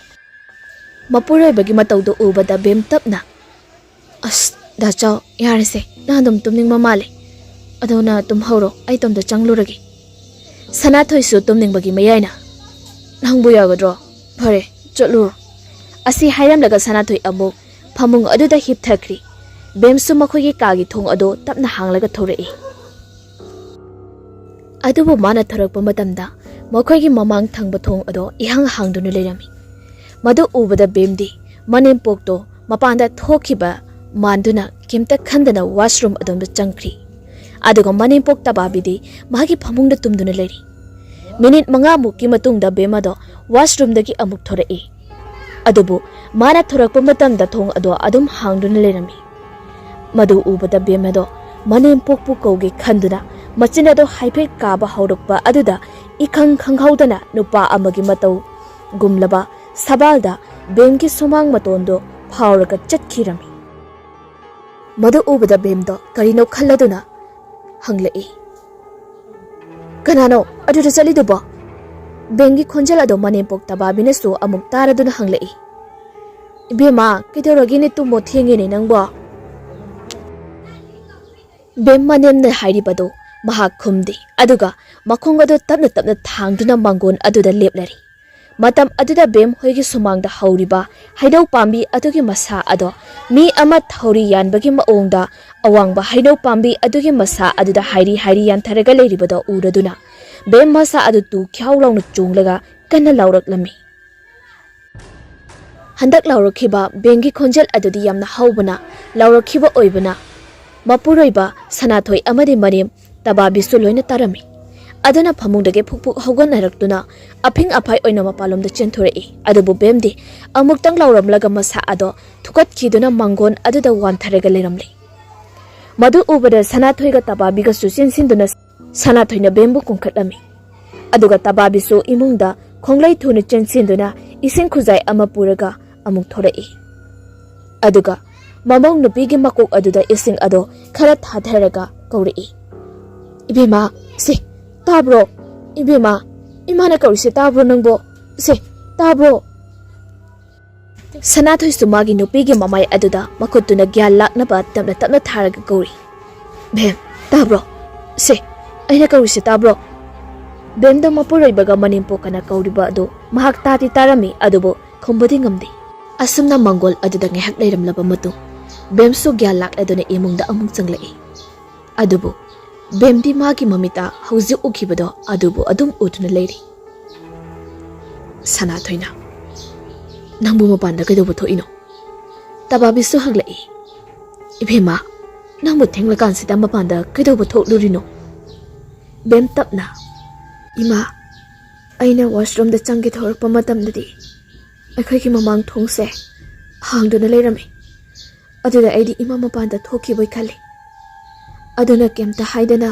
ꯃꯄꯨꯔꯣꯏꯕꯒꯤ ꯃꯇꯧꯗꯨ ꯎꯕꯗ ꯕꯦꯝ ꯇꯞꯅ, "ꯑꯁ, ꯗꯥꯆꯥꯎ, ꯌꯥꯔꯦꯁꯦ, ꯅꯪ ꯑꯗꯨꯝ ꯇꯨꯝꯅꯤꯡꯕ ꯃꯥꯜꯂꯦ꯫ ꯑꯗꯣ ꯅꯪ ꯇꯨꯝꯍꯧꯔꯣ, ꯑꯩ ꯏꯇꯣꯝꯇ ꯆꯪꯂꯨꯔꯒꯦ꯫" ꯁꯅꯥꯊꯣꯏꯁꯨ ꯇꯨꯝꯅꯤꯡꯕꯒꯤ ꯃꯌꯥꯏꯅ, "ꯅꯪꯕꯨ ꯌꯥꯒꯗ꯭ꯔꯣ? ꯐꯔꯦ, ꯆꯠꯂꯨꯔꯣ꯫" ꯑꯁꯤ ꯍꯥꯏꯔꯝꯂꯒ ꯁꯅꯥꯊꯣꯏ ꯑꯃꯨꯛ ꯐꯃꯨꯡ ꯑꯗꯨꯗ ꯍꯤꯞꯊꯈ꯭ꯔꯤ꯫ ꯕꯦꯝꯁꯨ ꯃꯈꯣꯏꯒꯤ ꯀꯥꯒꯤ ꯊꯣꯡ ꯑꯗꯨ ꯇꯞꯅ ꯍꯥꯡꯂꯒ ꯊꯣꯔꯛꯏ꯫ ꯑꯗꯨꯕꯨ ꯃꯥꯅ ꯊꯣꯔꯛꯄ ꯃꯇꯝꯗ ꯃꯈꯣꯏꯒꯤ ꯃꯃꯥꯡ ꯊꯪꯕ ꯊꯣꯡ ꯑꯗꯣ ꯏꯍꯥꯡ ꯍꯥꯡꯗꯨꯅ ꯂꯩꯔꯝꯃꯤ꯫ ꯃꯗꯨ ꯎꯕꯗ ꯕꯦꯝꯗꯤ ꯃꯅꯦꯝꯄꯣꯛꯇꯣ ꯃꯄꯥꯟꯗ ꯊꯣꯛꯈꯤꯕ ꯃꯥꯟꯗꯨꯅ ꯀꯩꯝꯇ ꯈꯟꯗꯅ ꯋꯥꯁꯔꯨꯝ ꯑꯗꯣꯝꯗ ꯆꯪꯈ꯭ꯔꯤ꯫ ꯑꯗꯨꯒ ꯃꯅꯦꯝꯄꯣꯛ ꯇꯕꯥꯕꯤꯗꯤ ꯃꯥꯒꯤ ꯐꯃꯨꯡꯗ ꯇꯨꯝꯗꯨꯅ ꯂꯩꯔꯤ꯫ ꯃꯤꯅꯤꯠ ꯃꯉꯥꯃꯨꯛꯀꯤ ꯃꯇꯨꯡꯗ ꯕꯦꯝ ꯑꯗꯣ ꯋꯥꯁꯔꯨꯝꯗꯒꯤ ꯑꯃꯨꯛ ꯊꯣꯔꯛꯏ꯫ ꯑꯗꯨꯕꯨ ꯃꯥꯅ ꯊꯣꯔꯛꯄ ꯃꯇꯝꯗ ꯊꯣꯡ ꯑꯗꯣ ꯑꯗꯨꯝ ꯍꯥꯡꯗꯨꯅ ꯂꯩꯔꯝꯃꯤ꯫ ꯃꯗꯨ ꯎꯕꯗ ꯕꯦꯝ ꯑꯗꯣ ꯃꯅꯦꯝꯄꯣꯛꯄꯨ ꯀꯧꯒꯦ ꯈꯟꯗꯨꯅ ꯃꯆꯤꯟ ꯑꯗꯣ ꯍꯥꯏꯐꯦꯠ ꯀꯥꯕ ꯍꯧꯔꯛꯄ ꯑꯗꯨꯗ ꯏꯈꯪ ꯈꯪꯍꯧꯗꯅ ꯅꯨꯄꯥ ꯑꯃꯒꯤ ꯃꯇꯧ ꯒꯨꯝꯂꯕ ꯁꯕꯥꯜꯗ ꯕꯦꯝꯒꯤ ꯁꯨꯃꯥꯡ ꯃꯇꯣꯟꯗꯣ ꯐꯥꯎꯔꯒ ꯆꯠꯈꯤꯔꯝꯃꯤ꯫ ꯃꯗꯨ ꯎꯕꯗ ꯕꯦꯝꯗꯣ ꯀꯔꯤꯅꯣ ꯈꯜꯂꯗꯨꯅ ꯍꯪꯂꯛꯏ, "ꯀꯅꯥꯅꯣ ꯑꯗꯨꯗ ꯆꯠꯂꯤꯗꯨꯕꯣ?" ꯕꯦꯝꯒꯤ ꯈꯣꯟꯖꯦꯜ ꯑꯗꯣ ꯃꯅꯦꯝꯄꯣꯛ ꯇꯕꯥꯕꯤꯅꯁꯨ ꯑꯃꯨꯛ ꯇꯥꯔꯗꯨꯅ ꯍꯪꯂꯛꯏ, "ꯏꯕꯦꯝꯃ, ꯀꯩꯗꯧꯔꯒꯦꯅꯦ? ꯇꯨꯝꯃꯣ, ꯊꯦꯡꯉꯦꯅꯦ ꯅꯪꯕꯣ?" ꯕꯦꯝ ꯃꯅꯦꯝꯅ ꯍꯥꯏꯔꯤꯕꯗꯣ ꯃꯍꯥꯛ ꯈꯨꯝꯗꯦ, ꯑꯗꯨꯒ ꯃꯈꯣꯡ ꯑꯗꯨ ꯇꯞꯅ ꯇꯞꯅ ꯊꯥꯡꯗꯨꯅ ꯃꯥꯡꯒꯣꯟ ꯑꯗꯨꯗ ꯂꯦꯞꯂꯔꯤ꯫ ꯃꯇꯝ ꯑꯗꯨꯗ ꯕꯦꯝ ꯍꯣꯏꯒꯤ ꯁꯨꯃꯥꯡꯗ ꯍꯧꯔꯤꯕ ꯍꯩꯅꯧ ꯄꯥꯝꯕꯤ ꯑꯗꯨꯒꯤ ꯃꯁꯥ ꯑꯗꯣ ꯃꯤ ꯑꯃ ꯊꯧꯔꯤ ꯌꯥꯟꯕꯒꯤ ꯃꯑꯣꯡꯗ ꯑꯋꯥꯡꯕ ꯍꯩꯅꯧ ꯄꯥꯝꯕꯤ ꯑꯗꯨꯒꯤ ꯃꯁꯥ ꯑꯗꯨꯗ ꯍꯥꯏꯔꯤ ꯍꯥꯏꯔꯤ ꯌꯥꯟꯊꯔꯒ ꯂꯩꯔꯤꯕꯗꯣ ꯎꯔꯗꯨꯅ ꯕꯦꯝ ꯃꯁꯥ ꯑꯗꯨ ꯇꯨ ꯈ꯭ꯌꯥꯎ ꯂꯥꯎꯅ ꯆꯣꯡꯂꯒ ꯀꯟꯅ ꯂꯥꯎꯔꯛꯂꯝꯃꯤ꯫ ꯍꯟꯗꯛ ꯂꯥꯎꯔꯛꯈꯤꯕ ꯕꯦꯝꯒꯤ ꯈꯣꯟꯖꯦꯜ ꯑꯗꯨꯗꯤ ꯌꯥꯝꯅ ꯍꯧꯕꯅ ꯂꯥꯎꯔꯛꯈꯤꯕ ꯑꯣꯏꯕꯅ ꯃꯄꯨꯔꯣꯏꯕ ꯁꯅꯥꯊꯣꯏ ꯑꯃꯗꯤ ꯃꯔꯦꯝ ꯇꯕꯥꯕꯤꯁꯨ ꯂꯣꯏꯅ ꯇꯥꯔꯝꯃꯤ꯫ ꯑꯗꯨꯅ ꯐꯃꯨꯡꯗꯒꯤ ꯐꯨꯛ ꯐꯨꯛ ꯍꯧꯒꯠꯅꯔꯛꯇꯨꯅ ꯑꯐꯤꯡ ꯑꯐꯥꯏ ꯑꯣꯏꯅ ꯃꯄꯥꯟꯂꯣꯝꯗ ꯆꯦꯟꯊꯣꯔꯛꯏ꯫ ꯑꯗꯨꯕꯨ ꯕꯦꯝꯗꯤ ꯑꯃꯨꯛꯇꯪ ꯂꯥꯎꯔꯝꯂꯒ ꯃꯁꯥ ꯑꯗꯣ ꯊꯨꯀꯠꯈꯤꯗꯨꯅ ꯃꯥꯡꯒꯣꯟ ꯑꯗꯨꯗ ꯋꯥꯟꯊꯔꯒ ꯂꯩꯔꯝꯂꯤ꯫ ꯃꯗꯨ ꯎꯕꯗ ꯁꯅꯥꯊꯣꯏꯒ ꯇꯕꯥꯕꯤꯒꯁꯨ ꯆꯦꯟꯁꯤꯟꯗꯨꯅ ꯁꯅꯥꯊꯣꯏꯅ ꯕꯦꯝꯕꯨ ꯀꯨꯝꯈꯠꯂꯝꯃꯤ꯫ ꯑꯗꯨꯒ ꯇꯕꯥꯕꯤꯁꯨ ꯏꯃꯨꯡꯗ ꯈꯣꯡꯂꯩ ꯊꯨꯅ ꯆꯦꯟꯁꯤꯟꯗꯨꯅ ꯏꯁꯤꯡ ꯈꯨꯖꯥꯏ ꯑꯃ ꯄꯨꯔꯒ ꯑꯃꯨꯛ ꯊꯣꯔꯛꯏ꯫ ꯑꯗꯨꯒ ꯃꯃꯧ ꯅꯨꯄꯤꯒꯤ ꯃꯀꯣꯛ ꯑꯗꯨꯗ ꯏꯁꯤꯡ ꯑꯗꯣ ꯈꯔ ꯊꯥꯊꯔꯒ ꯀꯧꯔꯛꯏ, "ꯏꯕꯦꯝꯃ, ꯁꯦ, ꯇꯥꯕ꯭ꯔꯣ? ꯏꯕꯦꯝꯃ, ꯏꯃꯥꯅ ꯀꯧꯔꯤꯁꯦ ꯇꯥꯕ꯭ꯔꯣ ꯅꯪꯕꯣ? ꯁꯦ, ꯇꯥꯕ꯭ꯔꯣ?" ꯁꯅꯥꯊꯣꯏꯁꯨ ꯃꯥꯒꯤ ꯅꯨꯄꯤꯒꯤ ꯃꯃꯥꯏ ꯑꯗꯨꯗ ꯃꯈꯨꯠꯇꯨꯅ ꯒ꯭ꯌꯥꯟ ꯂꯥꯛꯅꯕ ꯇꯞꯅ ꯇꯞꯅ ꯊꯥꯔꯒ ꯀꯧꯔꯤ, "ꯕꯦꯝ, ꯇꯥꯕ꯭ꯔꯣ? ꯁꯦ, ꯑꯩꯅ ꯀꯧꯔꯤꯁꯦ ꯇꯥꯕ꯭ꯔꯣ?" ꯕꯦꯝꯗ ꯃꯄꯨꯔꯣꯏꯕꯒ ꯃꯅꯦꯝꯄꯣꯛꯀꯅ ꯀꯧꯔꯤꯕ ꯑꯗꯨ ꯃꯍꯥꯛ ꯇꯥꯗꯤ ꯇꯥꯔꯝꯃꯤ, ꯑꯗꯨꯕꯨ ꯈꯨꯝꯕꯗꯤ ꯉꯝꯗꯦ꯫ ꯑꯁꯨꯝꯅ ꯃꯪꯒꯣꯜ ꯑꯗꯨꯗ ꯉꯥꯏꯍꯥꯛ ꯂꯩꯔꯝꯂꯕ ꯃꯇꯨꯡ ꯕꯦꯝꯁꯨ ꯒ꯭ꯌꯥꯟ ꯂꯥꯛꯂꯗꯨꯅ ꯏꯃꯨꯡꯗ ꯑꯃꯨꯛ ꯆꯪꯂꯛꯏ꯫ ꯑꯗꯨꯕꯨ ꯕꯦꯝꯗꯤ ꯃꯥꯒꯤ ꯃꯃꯤꯠꯇ ꯍꯧꯖꯤꯛ ꯎꯈꯤꯕꯗꯣ ꯑꯗꯨꯕꯨ ꯑꯗꯨꯝ ꯎꯗꯨꯅ ꯂꯩꯔꯤ꯫ ꯁꯅꯥꯊꯣꯏꯅ, "ꯅꯪꯕꯨ ꯃꯄꯥꯟꯗ ꯀꯩꯗꯧꯕ ꯊꯣꯛꯏꯅꯣ?" ꯇꯕꯥꯕꯤꯁꯨ ꯍꯪꯂꯛꯏ, "ꯏꯕꯦꯝꯃ, ꯅꯪꯕꯨ ꯊꯦꯡꯂꯀꯥꯟꯁꯤꯗ ꯃꯄꯥꯟꯗ ꯀꯩꯗꯧꯕ ꯊꯣꯛꯂꯨꯔꯤꯅꯣ?" ꯕꯦꯝ ꯇꯞꯅ, "ꯏꯃꯥ, ꯑꯩꯅ ꯋꯥꯁꯔꯨꯝꯗ ꯆꯪꯒꯦ ꯊꯣꯔꯛꯄ ꯃꯇꯝꯗꯗꯤ ꯑꯩꯈꯣꯏꯒꯤ ꯃꯃꯥꯡ ꯊꯣꯡꯁꯦ ꯍꯥꯡꯗꯨꯅ ꯂꯩꯔꯝꯃꯤ꯫ ꯑꯗꯨꯗ ꯑꯩꯗꯤ ꯏꯃꯥ ꯃꯄꯥꯟꯗ ꯊꯣꯛꯈꯤꯕꯣꯏ ꯈꯜꯂꯤ꯫ ꯑꯗꯨꯅ ꯀꯩꯝꯇ ꯍꯥꯏꯗꯅ,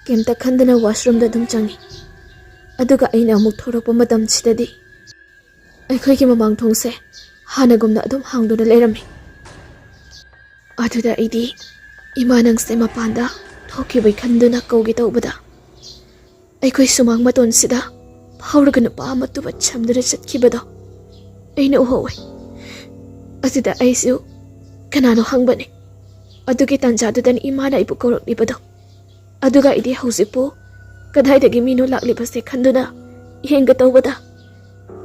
ꯀꯩꯝꯇ ꯈꯟꯗꯅ washroomꯗ ꯑꯗꯨꯝ ꯆꯪꯉꯤ꯫ ꯑꯗꯨꯒ ꯑꯩꯅ ꯑꯃꯨꯛ ꯊꯣꯔꯛꯄ ꯃꯇꯝꯁꯤꯗꯗꯤ ꯑꯩꯈꯣꯏꯒꯤ ꯃꯃꯥꯡ ꯊꯣꯡꯁꯦ ꯍꯥꯟꯅꯒꯨꯝꯅ ꯑꯗꯨꯝ ꯍꯥꯡꯗꯨꯅ ꯂꯩꯔꯝꯃꯤ꯫ ꯑꯗꯨꯗ ꯑꯩꯗꯤ ꯏꯃꯥ ꯅꯪꯁꯦ ꯃꯄꯥꯟꯗ ꯊꯣꯛꯈꯤꯕꯩ ꯈꯟꯗꯨꯅ ꯀꯧꯒꯦ ꯇꯧꯕꯗ, ꯑꯩꯈꯣꯏ ꯁꯨꯃꯥꯡ ꯃꯇꯣꯟꯁꯤꯗ ꯐꯥꯎꯔꯒ ꯅꯨꯄꯥ ꯑꯃ ꯇꯨꯕꯠ ꯁꯝꯗꯨꯅ ꯆꯠꯈꯤꯕꯗꯣ, ꯑꯩꯅ ꯎꯍꯧꯋꯦ꯫ ꯑꯗꯨꯗ ꯑꯩꯁꯨ ꯀꯅꯥꯅꯣ ꯍꯪꯕꯅꯦ꯫ ꯑꯗꯨꯒꯤ ꯇꯥꯟꯖꯥꯗꯨꯗꯅꯤ ꯏꯃꯥꯅ ꯑꯩꯕꯨ ꯀꯧꯔꯛꯂꯤꯕꯗꯣ꯫ ꯑꯗꯨꯒ ꯑꯩꯗꯤ ꯍꯧꯖꯤꯛꯄꯨ ꯀꯗꯥꯏꯗꯒꯤ ꯃꯤꯅꯣ ꯂꯥꯛꯂꯤꯕꯁꯦ ꯈꯟꯗꯨꯅ ꯌꯦꯡꯒꯦ ꯇꯧꯕꯗ,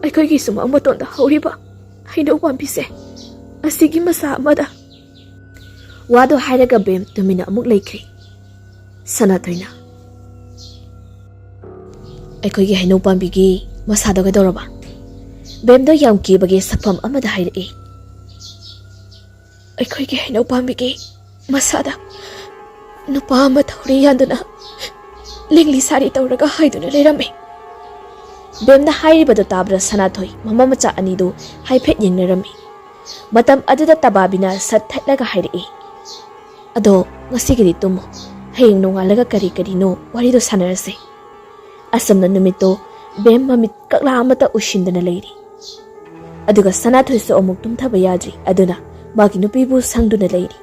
ꯑꯩꯈꯣꯏꯒꯤ ꯁꯨꯃꯥꯡ ꯃꯇꯣꯟꯗ ꯍꯧꯔꯤꯕ ꯍꯩꯅꯧ ꯄꯥꯝꯕꯤꯁꯦ ꯑꯁꯤꯒꯤ ꯃꯁꯥ ꯑꯃꯗ꯫ ꯋꯥꯗꯣ ꯍꯥꯏꯔꯒ ꯕꯦꯝ ꯇꯨꯃꯤꯟꯅ ꯑꯃꯨꯛ ꯂꯩꯈ꯭ꯔꯦ꯫ ꯁꯅꯥꯊꯣꯏꯅ, "ꯑꯩꯈꯣꯏꯒꯤ ꯍꯩꯅꯧ ꯄꯥꯝꯕꯤꯒꯤ ꯃꯁꯥꯗꯣ ꯀꯩꯗꯧꯔꯕ?" ꯕꯦꯝꯗꯣ ꯌꯥꯝ ꯀꯤꯕꯒꯤ ꯁꯛꯐꯝ ꯑꯃꯗ ꯍꯥꯏꯔꯛꯏ꯫ "ꯑꯩꯈꯣꯏꯒꯤ ꯍꯩꯅꯧ ꯄꯥꯝꯕꯤꯒꯤ ꯃꯁꯥꯗ ꯅꯨꯄꯥ ꯑꯃ ꯊꯧꯔꯤ ꯌꯥꯟꯗꯨꯅ ꯂꯦꯡꯂꯤ ꯁꯥꯔꯤ ꯇꯧꯔꯒ ꯍꯥꯏꯗꯨꯅ ꯂꯩꯔꯝꯃꯤ꯫" ꯕꯦꯝꯅ ꯍꯥꯏꯔꯤꯕꯗꯨ ꯇꯥꯕꯗ ꯁꯅꯥꯊꯣꯏ ꯃꯃꯥ ꯃꯆꯥ ꯑꯅꯤꯗꯨ ꯍꯥꯏꯐꯦꯠ ꯌꯦꯡꯅꯔꯝꯃꯤ꯫ ꯃꯇꯝ ꯑꯗꯨꯗ ꯇꯕꯥꯕꯤꯅ ꯁꯠ ꯊꯠꯂꯒ ꯍꯥꯏꯔꯛꯏ, "ꯑꯗꯣ ꯉꯁꯤꯒꯤꯗꯤ ꯇꯨꯝꯃꯣ, ꯍꯌꯦꯡ ꯅꯣꯡꯉꯥꯜꯂꯒ ꯀꯔꯤ ꯀꯔꯤꯅꯣ ꯋꯥꯔꯤꯗꯣ ꯁꯥꯟꯅꯔꯁꯦ꯫" ꯑꯁꯨꯝꯅ ꯅꯨꯃꯤꯠꯇꯣ ꯕꯦꯝ ꯃꯃꯤꯠ ꯀꯛꯂꯥ ꯑꯃꯠꯇ ꯎꯏꯁꯤꯟꯗꯅ ꯂꯩꯔꯤ꯫ ꯑꯗꯨꯒ ꯁꯅꯥꯊꯣꯏꯁꯨ ꯑꯃꯨꯛ ꯇꯨꯝꯊꯕ ꯌꯥꯗ꯭ꯔꯤ, ꯑꯗꯨꯅ ꯃꯥꯒꯤ ꯅꯨꯄꯤꯕꯨ ꯁꯪꯗꯨꯅ ꯂꯩꯔꯤ꯫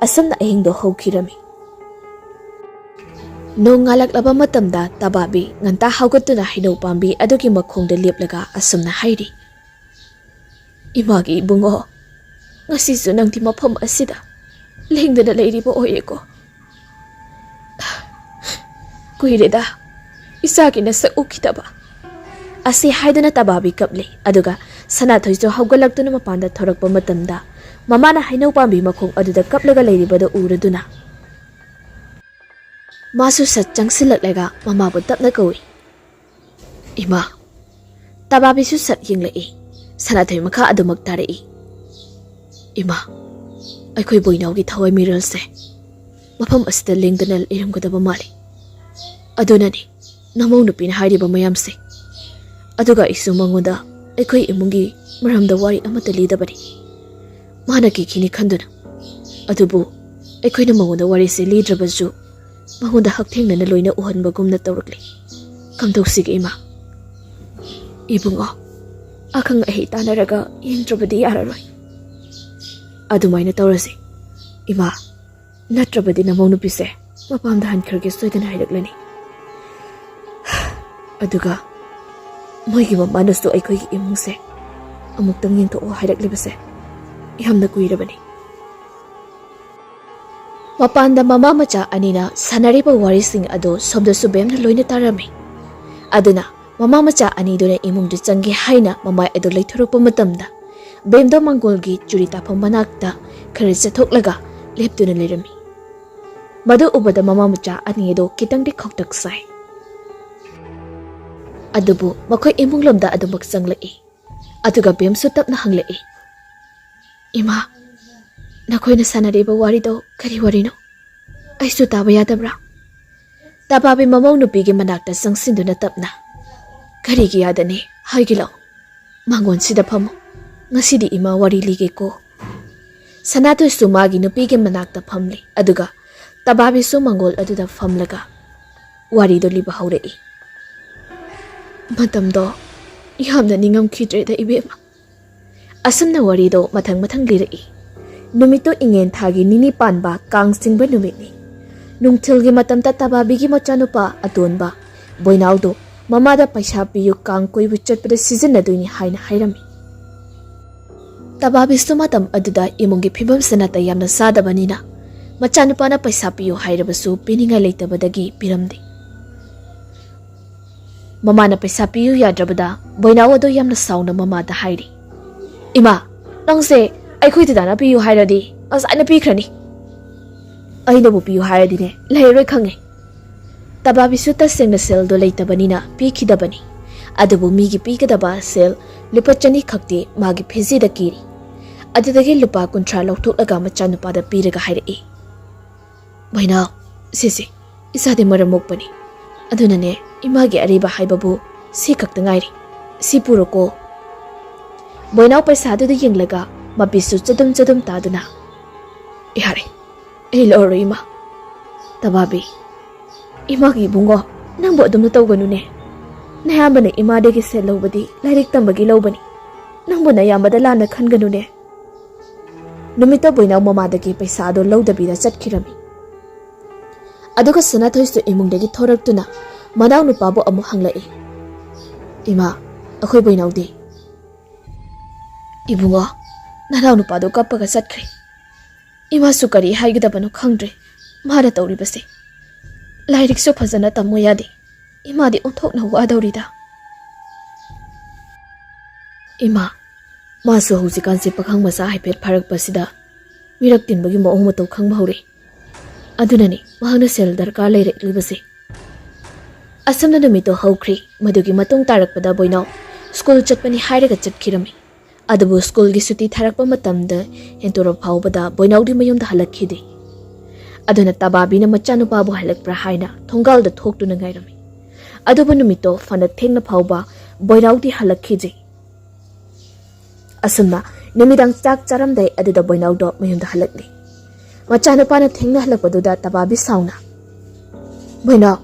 ꯑꯁꯨꯝꯅ ꯑꯍꯤꯡꯗꯣ ꯍꯧꯈꯤꯔꯝꯃꯤ꯫ ꯅꯣꯡꯉꯥꯜꯂꯛꯂꯕ ꯃꯇꯝꯗ ꯇꯕꯥꯕꯤ ꯉꯟꯇꯥ ꯍꯧꯒꯠꯇꯨꯅ ꯍꯩꯅꯧ ꯄꯥꯝꯕꯤ ꯑꯗꯨꯒꯤ ꯃꯈꯣꯡꯗ ꯂꯦꯞꯂꯒ ꯑꯁꯨꯝꯅ ꯍꯥꯏꯔꯤ, "ꯏꯃꯥꯒꯤ ꯏꯕꯨꯡꯉꯣ, ꯉꯁꯤꯁꯨ ꯅꯪꯗꯤ ꯃꯐꯝ ꯑꯁꯤꯗ ꯂꯦꯡꯗꯅ ꯂꯩꯔꯤꯕ ꯑꯣꯏꯔꯦꯀꯣ꯫ ꯀꯨꯏꯔꯦꯗ ꯏꯆꯥꯒꯤ ꯅꯁꯛ ꯎꯈꯤꯗꯕ꯫" ꯑꯁꯤ ꯍꯥꯏꯗꯨꯅ ꯇꯕꯥꯕꯤ ꯀꯞꯂꯤ꯫ ꯑꯗꯨꯒ ꯁꯅꯥꯊꯣꯏꯁꯨ ꯍꯧꯒꯠꯂꯛꯇꯨꯅ ꯃꯄꯥꯟꯗ ꯊꯣꯔꯛꯄ ꯃꯇꯝꯗ, ꯃꯃꯥꯅ ꯍꯩꯅꯧ ꯄꯥꯝꯕꯤ ꯃꯈꯣꯡ ꯑꯗꯨꯗ ꯀꯞꯂꯒ ꯂꯩꯔꯤꯕꯗꯨ ꯎꯔꯗꯨꯅ, ꯃꯥꯁꯨ ꯁꯠ ꯆꯪꯁꯤꯜꯂꯛꯂꯒ ꯃꯃꯥꯕꯨ ꯇꯞꯅ ꯀꯧꯏ, "ꯏꯃꯥ!" ꯇꯕꯥꯕꯤꯁꯨ ꯁꯠ ꯌꯦꯡꯂꯛꯏ꯫ ꯁꯅꯥꯊꯣꯏ ꯃꯈꯥ ꯑꯗꯨꯃꯛ ꯇꯥꯔꯛꯏ, "ꯏꯃꯥ, ꯑꯩꯈꯣꯏ ꯕꯣꯏꯅꯥꯎꯒꯤ ꯊꯋꯥꯏ ꯃꯤꯔꯣꯜꯁꯦ ꯃꯐꯝ ꯑꯁꯤꯗ ꯂꯦꯡꯗꯅ ꯂꯩꯔꯝꯒꯗꯕ ꯃꯥꯜꯂꯤ꯫ ꯑꯗꯨꯅꯅꯤ ꯅꯃꯧ ꯅꯨꯄꯤꯅ ꯍꯥꯏꯔꯤꯕ ꯃꯌꯥꯝꯁꯦ꯫ ꯑꯗꯨꯒ ꯑꯩꯁꯨ ꯃꯉꯣꯟꯗ ꯑꯩꯈꯣꯏ ꯏꯃꯨꯡꯒꯤ ꯃꯔꯝꯗ ꯋꯥꯔꯤ ꯑꯃꯠꯇ ꯂꯤꯗꯕꯅꯤ꯫ ꯃꯥꯅ ꯀꯤꯈꯤꯅꯤ ꯈꯟꯗꯨꯅ꯫ ꯑꯗꯨꯕꯨ ꯑꯩꯈꯣꯏꯅ ꯃꯉꯣꯟꯗ ꯋꯥꯔꯤꯁꯦ ꯂꯤꯗ꯭ꯔꯕꯁꯨ, ꯃꯉꯣꯟꯗ ꯍꯛꯊꯦꯡꯅꯅ ꯂꯣꯏꯅ ꯎꯍꯟꯕꯒꯨꯝꯅ ꯇꯧꯔꯛꯂꯤ꯫ ꯀꯝꯗꯧꯁꯤꯒꯦ ꯏꯃꯥ? ꯏꯕꯨꯡꯉꯣ, ꯑꯈꯪ ꯑꯍꯩ ꯇꯥꯟꯅꯔꯒ ꯌꯦꯡꯗ꯭ꯔꯕꯗꯤ ꯌꯥꯔꯔꯣꯏ꯫ ꯑꯗꯨꯃꯥꯏꯅ ꯇꯧꯔꯁꯤ ꯏꯃꯥ꯫ ꯅꯠꯇ꯭ꯔꯕꯗꯤ ꯅꯃꯧ ꯅꯨꯄꯤꯁꯦ ꯃꯄꯥꯝꯗ ꯍꯟꯈ꯭ꯔꯒꯦ ꯁꯣꯏꯗꯅ ꯍꯥꯏꯔꯛꯂꯅꯤ꯫ ꯑꯗꯨꯒ ꯃꯣꯏꯒꯤ ꯃꯃꯥꯅꯁꯨ ꯑꯩꯈꯣꯏꯒꯤ ꯏꯃꯨꯡꯁꯦ ꯑꯃꯨꯛꯇꯪ ꯌꯦꯡꯊꯣꯛꯑꯣ ꯍꯥꯏꯔꯛꯂꯤꯕꯁꯦ ꯌꯥꯝꯅ ꯀꯨꯏꯔꯕꯅꯤ꯫ ꯃꯄꯥꯟꯗ ꯃꯃꯥ ꯃꯆꯥ ꯑꯅꯤꯅ ꯁꯥꯟꯅꯔꯤꯕ ꯋꯥꯔꯤꯁꯤꯡ ꯑꯗꯨ ꯁꯣꯝꯗꯁꯨ ꯕꯦꯝꯅ ꯂꯣꯏꯅ ꯇꯥꯔꯝꯃꯤ꯫ ꯑꯗꯨꯅ ꯃꯃꯥ ꯃꯆꯥ ꯑꯅꯤꯗꯨꯅ ꯏꯃꯨꯡꯗ ꯆꯪꯒꯦ ꯍꯥꯏꯅ ꯃꯃꯥꯏ ꯑꯗꯨ ꯂꯩꯊꯣꯔꯛꯄ ꯃꯇꯝꯗ, ꯕꯦꯝꯗꯣ ꯃꯪꯒꯣꯜꯒꯤ ꯆꯨꯔꯤ ꯇꯥꯐꯝ ꯃꯅꯥꯛꯇ ꯈꯔ ꯆꯠꯊꯣꯛꯂꯒ ꯂꯦꯞꯇꯨꯅ ꯂꯩꯔꯝꯃꯤ꯫ ꯃꯗꯨ ꯎꯕꯗ ꯃꯃꯥ ꯃꯆꯥ ꯑꯅꯤ ꯑꯗꯨ ꯈꯤꯇꯪꯗꯤ ꯈꯧꯇꯛ ꯁꯥꯏ꯫ ꯑꯗꯨꯕꯨ ꯃꯈꯣꯏ ꯏꯃꯨꯡ ꯂꯣꯝꯗ ꯑꯗꯨꯃꯛ ꯆꯪꯂꯛꯏ꯫ ꯑꯗꯨꯒ ꯕꯦꯝꯁꯨ ꯇꯞꯅ ꯍꯪꯂꯛꯏ, "ꯏꯃꯥ, ꯅꯈꯣꯏꯅ ꯁꯥꯟꯅꯔꯤꯕ ꯋꯥꯔꯤꯗꯣ ꯀꯔꯤ ꯋꯥꯔꯤꯅꯣ? ꯑꯩꯁꯨ ꯇꯥꯕ ꯌꯥꯗꯕ꯭ꯔꯥ?" ꯇꯕꯥꯕꯤ ꯃꯃꯧ ꯅꯨꯄꯤꯒꯤ ꯃꯅꯥꯛꯇ ꯆꯪꯁꯤꯟꯗꯨꯅ ꯇꯞꯅ, "ꯀꯔꯤꯒꯤ ꯌꯥꯗꯅꯤ? ꯍꯥꯏꯒꯦ ꯂꯥꯎ꯫ ꯃꯥꯡꯒꯣꯟꯁꯤꯗ ꯐꯝꯃꯨ꯫ ꯉꯁꯤꯗꯤ ꯏꯃꯥ ꯋꯥꯔꯤ ꯂꯤꯒꯦꯀꯣ꯫" ꯁꯅꯥꯇꯣꯏꯁꯨ ꯃꯥꯒꯤ ꯅꯨꯄꯤꯒꯤ ꯃꯅꯥꯛꯇ ꯐꯝꯂꯤ, ꯑꯗꯨꯒ ꯇꯕꯥꯕꯤꯁꯨ ꯃꯥꯡꯒꯣꯜ ꯑꯗꯨꯗ ꯐꯝꯂꯒ ꯋꯥꯔꯤꯗꯨ ꯂꯤꯕ ꯍꯧꯔꯛꯏ꯫ ꯃꯇꯝꯗꯣ ꯌꯥꯝꯅ ꯅꯤꯡꯉꯝꯈꯤꯗ꯭ꯔꯦꯗ ꯏꯕꯦꯝꯃ꯫ ꯑꯁꯨꯝꯅ ꯋꯥꯔꯤꯗꯣ ꯃꯊꯪ ꯃꯊꯪ ꯂꯤꯔꯛꯏ꯫ ꯅꯨꯃꯤꯠꯇꯨ ꯏꯉꯦꯟ ꯊꯥꯒꯤ ꯅꯤꯅꯤ ꯄꯥꯟꯕ ꯀꯥꯡ ꯆꯤꯡꯕ ꯅꯨꯃꯤꯠꯅꯤ꯫ ꯅꯨꯡꯊꯤꯜꯒꯤ ꯃꯇꯝꯗ ꯇꯕꯥꯕꯤꯒꯤ ꯃꯆꯥꯅꯨꯄꯥ ꯑꯇꯣꯟꯕ ꯕꯣꯏꯅꯥꯎꯗꯣ ꯃꯃꯥꯗ ꯄꯩꯁꯥ ꯄꯤꯌꯨ, ꯀꯥꯡ ꯀꯣꯏꯕ ꯆꯠꯄꯗ ꯁꯤꯖꯤꯟꯅꯗꯣꯏꯅꯤ ꯍꯥꯏꯅ ꯍꯥꯏꯔꯝꯃꯤ꯫ ꯇꯕꯥꯕꯤꯁꯨ ꯃꯇꯝ ꯑꯗꯨꯗ ꯏꯃꯨꯡꯒꯤ ꯐꯤꯕꯝꯁꯦ ꯅꯥꯇꯩ ꯌꯥꯝꯅ ꯆꯥꯗꯕꯅꯤꯅ ꯃꯆꯥꯅꯨꯄꯥꯅ ꯄꯩꯁꯥ ꯄꯤꯌꯨ ꯍꯥꯏꯔꯕꯁꯨ ꯄꯤꯅꯤꯡꯉꯥꯏ ꯂꯩꯇꯕꯗꯒꯤ ꯄꯤꯔꯝꯗꯦ꯫ ꯃꯃꯥꯅ ꯄꯩꯁꯥ ꯄꯤꯌꯨ ꯌꯥꯗ꯭ꯔꯕꯗ ꯕꯣꯏꯅꯥꯎ ꯑꯗꯣ ꯌꯥꯝꯅ ꯁꯥꯎꯅ ꯃꯃꯥꯗ ꯍꯥꯏꯔꯤ, "ꯏꯃꯥ, ꯅꯪꯁꯦ ꯑꯩꯈꯣꯏ ꯗꯗꯥꯅ ꯄꯤꯌꯨ ꯍꯥꯏꯔꯗꯤ ꯉꯁꯥꯏꯅ ꯄꯤꯈ꯭ꯔꯅꯤ꯫ ꯑꯩꯅꯕꯨ ꯄꯤꯌꯨ ꯍꯥꯏꯔꯗꯤꯅꯦ ꯂꯩꯔꯔꯣꯏ ꯈꯪꯉꯦ꯫" ꯇꯕꯥꯕꯤꯁꯨ ꯇꯁꯦꯡꯅ ꯁꯦꯜꯗꯣ ꯂꯩꯇꯕꯅꯤꯅ ꯄꯤꯈꯤꯗꯕꯅꯤ꯫ ꯑꯗꯨꯕꯨ ꯃꯤꯒꯤ ꯄꯤꯒꯗꯕ ꯁꯦꯜ ꯂꯨꯄꯥ ꯆꯅꯤ ꯈꯛꯇꯤ ꯃꯥꯒꯤ ꯐꯤꯖꯤꯗ ꯀꯤꯔꯤ꯫ ꯑꯗꯨꯗꯒꯤ ꯂꯨꯄꯥ ꯀꯨꯟꯊ꯭ꯔꯥ ꯂꯧꯊꯣꯛꯂꯒ ꯃꯆꯥꯅꯨꯄꯥꯗ ꯄꯤꯔꯒ ꯍꯥꯏꯔꯛꯏ, "ꯕꯣꯏꯅꯥꯎ, ꯁꯤꯁꯦ ꯏꯁꯥꯗꯤ ꯃꯔꯝ ꯃꯣꯛꯄꯅꯤ꯫ ꯑꯗꯨꯅꯅꯦ, ꯏꯃꯥꯒꯤ ꯑꯔꯩꯕ ꯍꯥꯏꯕꯕꯨ ꯁꯤ ꯈꯛꯇ ꯉꯥꯏꯔꯤ꯫ ꯁꯤ ꯄꯨꯔꯣꯀꯣ꯫" ꯕꯣꯏꯅꯥꯎ ꯄꯩꯁꯥꯗꯨꯗ ꯌꯦꯡꯂꯒ ꯃꯄꯤꯁꯨ ꯆꯗꯨꯝ ꯆꯗꯨꯝ ꯇꯥꯗꯨꯅ, "ꯌꯥꯔꯦ, ꯑꯩ ꯂꯧꯔꯔꯣꯏ ꯏꯃꯥ꯫ ꯇꯕꯥꯕꯤ, ꯏꯃꯥꯒꯤ ꯏꯕꯨꯡꯉꯣ, ꯅꯪꯕꯨ ꯑꯗꯨꯝꯅ ꯇꯧꯒꯅꯨꯅꯦ꯫ ꯅꯌꯥꯝꯕꯅ ꯏꯃꯥꯗꯒꯤ ꯁꯦꯜ ꯂꯧꯕꯗꯤ ꯂꯥꯏꯔꯤꯛ ꯇꯝꯕꯒꯤ ꯂꯧꯕꯅꯤ꯫ ꯅꯪꯕꯨ ꯅꯌꯥꯝꯕꯗ ꯂꯥꯟꯅ ꯈꯟꯒꯅꯨꯅꯦ"꯫ ꯅꯨꯃꯤꯠꯇ ꯕꯣꯏꯅꯥꯎ ꯃꯃꯥꯗꯒꯤ ꯄꯩꯁꯥꯗꯣ ꯂꯧꯗꯕꯤꯗ ꯆꯠꯈꯤꯔꯝꯃꯤ꯫ ꯑꯗꯨꯒ ꯁꯅꯥꯊꯣꯏꯁꯨ ꯏꯃꯨꯡꯗꯒꯤ ꯊꯣꯔꯛꯇꯨꯅ ꯃꯅꯥꯎꯅꯨꯄꯥꯕꯨ ꯑꯃꯨꯛ ꯍꯪꯂꯛꯏ, "ꯏꯃꯥ, ꯑꯩꯈꯣꯏ ꯕꯣꯏꯅꯥꯎꯗꯤ?" "ꯏꯕꯨꯡꯉꯣ, ꯅꯅꯥꯎꯅꯨꯄꯥꯗꯣ ꯀꯞꯄꯒ ꯆꯠꯈ꯭ꯔꯦ꯫ ꯏꯃꯥꯁꯨ ꯀꯔꯤ ꯍꯥꯏꯒꯗꯕꯅꯣ ꯈꯪꯗ꯭ꯔꯦ꯫ ꯃꯥꯅ ꯇꯧꯔꯤꯕꯁꯦ꯫ ꯂꯥꯏꯔꯤꯛꯁꯨ ꯐꯖꯅ ꯇꯝꯃꯣ ꯌꯥꯗꯦ꯫ ꯏꯃꯥꯗꯤ ꯑꯣꯟꯊꯣꯛꯅ ꯋꯥꯗꯧꯔꯤꯗ"꯫ "ꯏꯃꯥ, ꯃꯥꯁꯨ ꯍꯧꯖꯤꯛꯀꯥꯟꯁꯦ ꯄꯥꯈꯪ ꯃꯆꯥ ꯍꯥꯏꯐꯦꯠ ꯐꯥꯔꯛꯄꯁꯤꯗ ꯃꯤꯔꯛ ꯇꯤꯟꯕꯒꯤ ꯃꯑꯣꯡ ꯃꯇꯧ ꯈꯪꯕ ꯍꯧꯔꯦ꯫ ꯑꯗꯨꯅꯅꯤ ꯃꯍꯥꯛꯅ ꯁꯦꯜ ꯗꯔꯀꯥꯔ ꯂꯩꯔꯛꯂꯤꯕꯁꯦ"꯫ ꯑꯁꯨꯝꯅ ꯅꯨꯃꯤꯠꯇꯣ ꯍꯧꯈ꯭ꯔꯤ꯫ ꯃꯗꯨꯒꯤ ꯃꯇꯨꯡ ꯇꯥꯔꯛꯄꯗ ꯕꯣꯏꯅꯥꯎ ꯁ꯭ꯀꯨꯜ ꯆꯠꯄꯅꯤ ꯍꯥꯏꯔꯒ ꯆꯠꯈꯤꯔꯝꯃꯤ꯫ ꯑꯗꯨꯕꯨ ꯁ꯭ꯀꯨꯜꯒꯤ ꯁꯨꯇꯤ ꯊꯥꯔꯛꯄ ꯃꯇꯝꯗ ꯍꯦꯟꯇꯣꯔꯣ ꯐꯥꯎꯕꯗ ꯕꯣꯏꯅꯥꯎꯗꯤ ꯃꯌꯨꯝꯗ ꯍꯜꯂꯛꯈꯤꯗꯦ꯫ ꯑꯗꯨꯅ ꯇꯕꯥꯕꯤꯅ ꯃꯆꯥꯅꯨꯄꯥꯕꯨ ꯍꯜꯂꯛꯄ꯭ꯔꯥ ꯍꯥꯏꯅ ꯊꯣꯡꯒꯥꯜꯗ ꯊꯣꯛꯇꯨꯅ ꯉꯥꯏꯔꯝꯃꯤ꯫ ꯑꯗꯨꯕꯨ ꯅꯨꯃꯤꯠꯇꯣ ꯐꯅ ꯊꯦꯡꯅ ꯐꯥꯎꯕ ꯕꯣꯏꯅꯥꯎꯗꯤ ꯍꯜꯂꯛꯈꯤꯗꯦ꯫ ꯑꯁꯨꯝꯅ ꯅꯨꯃꯤꯗꯥꯡ ꯆꯥꯛ ꯆꯥꯔꯝꯗꯥꯏ ꯑꯗꯨꯗ ꯕꯣꯏꯅꯥꯎꯗꯣ ꯃꯌꯨꯝꯗ ꯍꯜꯂꯛꯂꯤ꯫ ꯃꯆꯥꯅꯨꯄꯥꯅ ꯊꯦꯡꯅ ꯍꯜꯂꯛꯄꯗꯨꯗ ꯇꯕꯥꯕꯤ ꯁꯥꯎꯅ, "ꯕꯣꯏꯅꯥꯎ,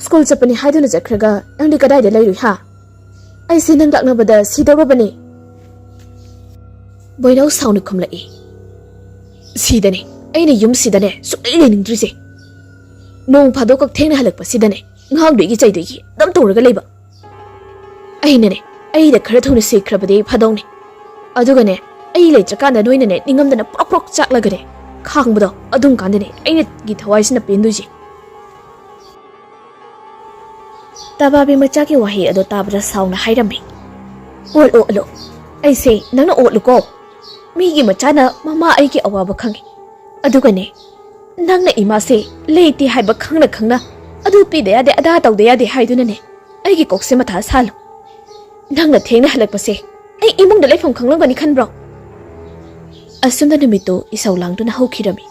ꯁ꯭ꯀꯨꯜ ꯆꯠꯄꯅꯤ ꯍꯥꯏꯗꯨꯅ ꯆꯠꯈ꯭ꯔꯒ ꯅꯪꯗꯤ ꯀꯗꯥꯏꯗ ꯂꯩꯔꯨꯏ ꯍꯥ? ꯑꯩꯁꯦ ꯅꯪ ꯂꯥꯛꯅꯕꯗ ꯁꯤꯗꯧꯔꯕꯅꯤ"꯫ ꯕꯣꯏꯅꯥꯎ ꯁꯥꯎꯅ ꯈꯨꯝꯂꯛꯏ, "ꯁꯤꯗꯅꯦ, ꯑꯩꯅ ꯌꯨꯝꯁꯤꯗꯅꯦ ꯁꯨꯛꯂꯩ ꯂꯩꯅꯤꯡꯗ꯭ꯔꯤꯁꯦ꯫ ꯅꯣꯡ ꯐꯥꯗꯣꯛꯈꯛ ꯊꯦꯡꯅ ꯍꯜꯂꯛꯄꯁꯤꯗꯅꯦ ꯉꯥꯡꯗꯣꯏꯒꯤ ꯆꯩꯗꯣꯏꯒꯤ ꯑꯗꯨꯝ ꯇꯧꯔꯒ ꯂꯩꯕ꯫ ꯑꯩꯅꯅꯦ, ꯑꯩꯗ ꯈꯔ ꯊꯨꯅ ꯁꯤꯈ꯭ꯔꯕꯗꯤ ꯐꯗꯧꯅꯦ꯫ ꯑꯗꯨꯒꯅꯦ, ꯑꯩ ꯂꯩꯇ꯭ꯔꯀꯥꯟꯗ ꯅꯣꯏꯅꯅꯦ ꯅꯤꯡꯉꯝꯗꯅ ꯄ꯭ꯔꯣꯛ ꯄ꯭ꯔꯣꯛ ꯆꯥꯛꯂꯒꯅꯦ ꯈꯥꯡꯕꯗꯣ, ꯑꯗꯨꯝ ꯀꯥꯟꯗꯅꯦ ꯑꯩꯅꯒꯤ ꯊꯋꯥꯏꯁꯤꯅ ꯄꯦꯟꯗꯣꯏꯁꯦ"꯫ ꯇꯕꯥꯕꯤ ꯃꯆꯥꯒꯤ ꯋꯥꯍꯩ ꯑꯗꯣ ꯇꯥꯕꯗ ꯁꯥꯎꯅ ꯍꯥꯏꯔꯝꯃꯤ, "ꯑꯣꯠꯂꯣ, ꯑꯣꯠꯂꯣ, ꯑꯩꯁꯦ ꯅꯪꯅ ꯑꯣꯠꯂꯨꯀꯣ꯫ ꯃꯤꯒꯤ ꯃꯆꯥꯅ ꯃꯃꯥ ꯑꯩꯒꯤ ꯑꯋꯥꯕ ꯈꯪꯉꯤ꯫ ꯑꯗꯨꯒꯅꯦ, ꯅꯪꯅ ꯏꯃꯥꯁꯦ ꯂꯩꯇꯦ ꯍꯥꯏꯕ ꯈꯪꯅ ꯈꯪꯅ ꯑꯗꯨ ꯄꯤꯗ ꯌꯥꯗꯦ, ꯑꯗꯥ ꯇꯧꯗ ꯌꯥꯗꯦ ꯍꯥꯏꯗꯨꯅꯅꯦ ꯑꯩꯒꯤ ꯀꯣꯛꯁꯦ ꯃꯊꯥ ꯁꯥꯜꯂꯨ꯫ ꯅꯪꯅ ꯊꯦꯡꯅ ꯍꯜꯂꯛꯄꯁꯦ ꯑꯩ ꯏꯃꯨꯡꯗ ꯂꯩꯐꯝ ꯈꯪꯂꯝꯒꯅꯤ ꯈꯟꯕ꯭ꯔꯣ?" ꯑꯁꯨꯝꯅ ꯅꯨꯃꯤꯠꯇꯨ ꯏꯁꯧ ꯂꯥꯡꯗꯨꯅ ꯍꯧꯈꯤꯔꯝꯃꯤ꯫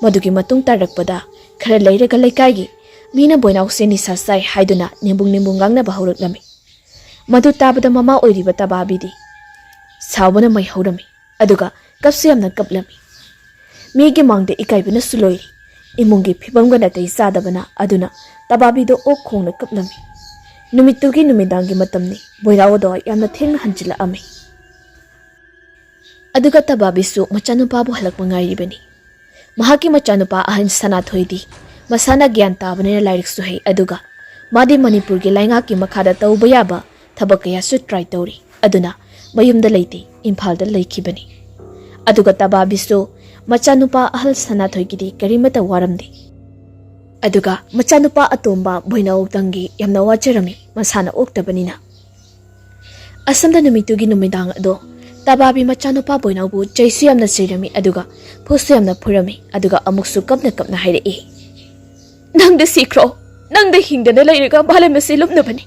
ꯃꯗꯨꯒꯤ ꯃꯇꯨꯡ ꯇꯥꯔꯛꯄꯗ ꯈꯔ ꯂꯩꯔꯒ ꯂꯩꯀꯥꯏꯒꯤ ꯃꯤꯅ ꯕꯣꯏꯅꯥꯎꯁꯦ ꯅꯤꯁꯥ ꯆꯥꯏ ꯍꯥꯏꯗꯨꯅ ꯅꯦꯝꯕꯨꯡ ꯅꯦꯝꯕꯨꯡ ꯉꯥꯡꯅꯕ ꯍꯧꯔꯛꯂꯝꯃꯤ꯫ ꯃꯗꯨ ꯇꯥꯕꯗ ꯃꯃꯥ ꯑꯣꯏꯔꯤꯕ ꯇꯕꯥꯕꯤꯗꯤ, ꯁꯥꯎꯕꯅ ꯃꯩ ꯍꯧꯔꯝꯃꯤ, ꯑꯗꯨꯒ ꯀꯞꯁꯨ ꯌꯥꯝꯅ ꯀꯞꯂꯝꯃꯤ꯫ ꯃꯤꯒꯤ ꯃꯥꯡꯗ ꯏꯀꯥꯏꯕꯅꯁꯨ ꯂꯣꯏꯔꯤ꯫ ꯏꯃꯨꯡꯒꯤ ꯐꯤꯕꯝꯒ ꯅꯥꯇꯩ ꯆꯥꯗꯕꯅ ꯑꯗꯨꯅ ꯇꯕꯥꯕꯤꯗꯣ ꯑꯣꯛ ꯈꯣꯡꯅ ꯀꯞꯂꯝꯃꯤ꯫ ꯅꯨꯃꯤꯠꯇꯨꯒꯤ ꯅꯨꯃꯤꯗꯥꯡꯒꯤ ꯃꯇꯝꯅꯤ꯫ ꯕꯣꯏꯅꯥꯎ ꯑꯗꯣ ꯌꯥꯝꯅ ꯊꯦꯡꯅ ꯍꯟꯖꯤꯜꯂꯛꯑꯝꯃꯤ꯫ ꯑꯗꯨꯒ ꯇꯕꯥꯕꯤꯁꯨ ꯃꯆꯥꯅꯨꯄꯥꯕꯨ ꯍꯜꯂꯛꯄ ꯉꯥꯏꯔꯤꯕꯅꯤ꯫ ꯃꯍꯥꯛꯀꯤ ꯃꯆꯥꯅꯨꯄꯥ ꯑꯍꯟ ꯁꯅꯥꯊꯣꯏꯗꯤ ꯃꯁꯥꯅ ꯒ꯭ꯌꯥꯟ ꯇꯥꯕꯅꯤꯅ ꯂꯥꯏꯔꯤꯛꯁꯨ ꯍꯩ, ꯑꯗꯨꯒ ꯃꯥꯗꯤ ꯃꯅꯤꯄꯨꯔꯒꯤ ꯂꯩꯉꯥꯛꯀꯤ ꯃꯈꯥꯗ ꯇꯧꯕ ꯌꯥꯕ ꯊꯕꯛ ꯀꯌꯥꯁꯨ try ꯇꯧꯔꯤ꯫ ꯑꯗꯨꯅ ꯃꯌꯨꯝꯗ ꯂꯩꯇꯦ, ꯏꯝꯐꯥꯜꯗ ꯂꯩꯈꯤꯕꯅꯤ꯫ ꯑꯗꯨꯒ ꯇꯕꯥꯕꯤꯁꯨ ꯃꯆꯥꯅꯨꯄꯥ ꯑꯍꯜ ꯁꯅꯥꯊꯣꯏꯒꯤꯗꯤ ꯀꯔꯤꯃꯠꯇ ꯋꯥꯔꯝꯗꯦ꯫ ꯑꯗꯨꯒ ꯃꯆꯥꯅꯨꯄꯥ ꯑꯇꯣꯝꯕ ꯕꯣꯏꯅꯥꯎꯇꯪꯒꯤ ꯌꯥꯝꯅ ꯋꯥꯖꯔꯝꯃꯤ, ꯃꯁꯥꯅ ꯑꯣꯛꯇꯕꯅꯤꯅ꯫ ꯑꯁꯣꯝꯗ ꯅꯨꯃꯤꯠꯇꯨꯒꯤ ꯅꯨꯃꯤꯗꯥꯡ ꯑꯗꯣ ꯇꯕꯥꯕꯤ ꯃꯆꯥꯅꯨꯄꯥ ꯕꯣꯏꯅꯥꯎꯕꯨ ꯆꯩꯁꯨ ꯌꯥꯝꯅ ꯆꯩꯔꯝꯃꯤ, ꯑꯗꯨꯒ ꯐꯨꯁꯨ ꯌꯥꯝꯅ ꯐꯨꯔꯝꯃꯤ, ꯑꯗꯨꯒ ꯑꯃꯨꯛꯁꯨ ꯀꯞꯅ ꯀꯞꯅ ꯍꯥꯏꯔꯛꯏ, "ꯅꯪꯗ ꯁꯤꯈ꯭ꯔꯣ, ꯅꯪꯗ ꯍꯤꯡꯗꯅ ꯂꯩꯔꯒ ꯃꯥꯂꯦꯝ ꯑꯁꯤ ꯂꯨꯞꯅꯕꯅꯤ꯫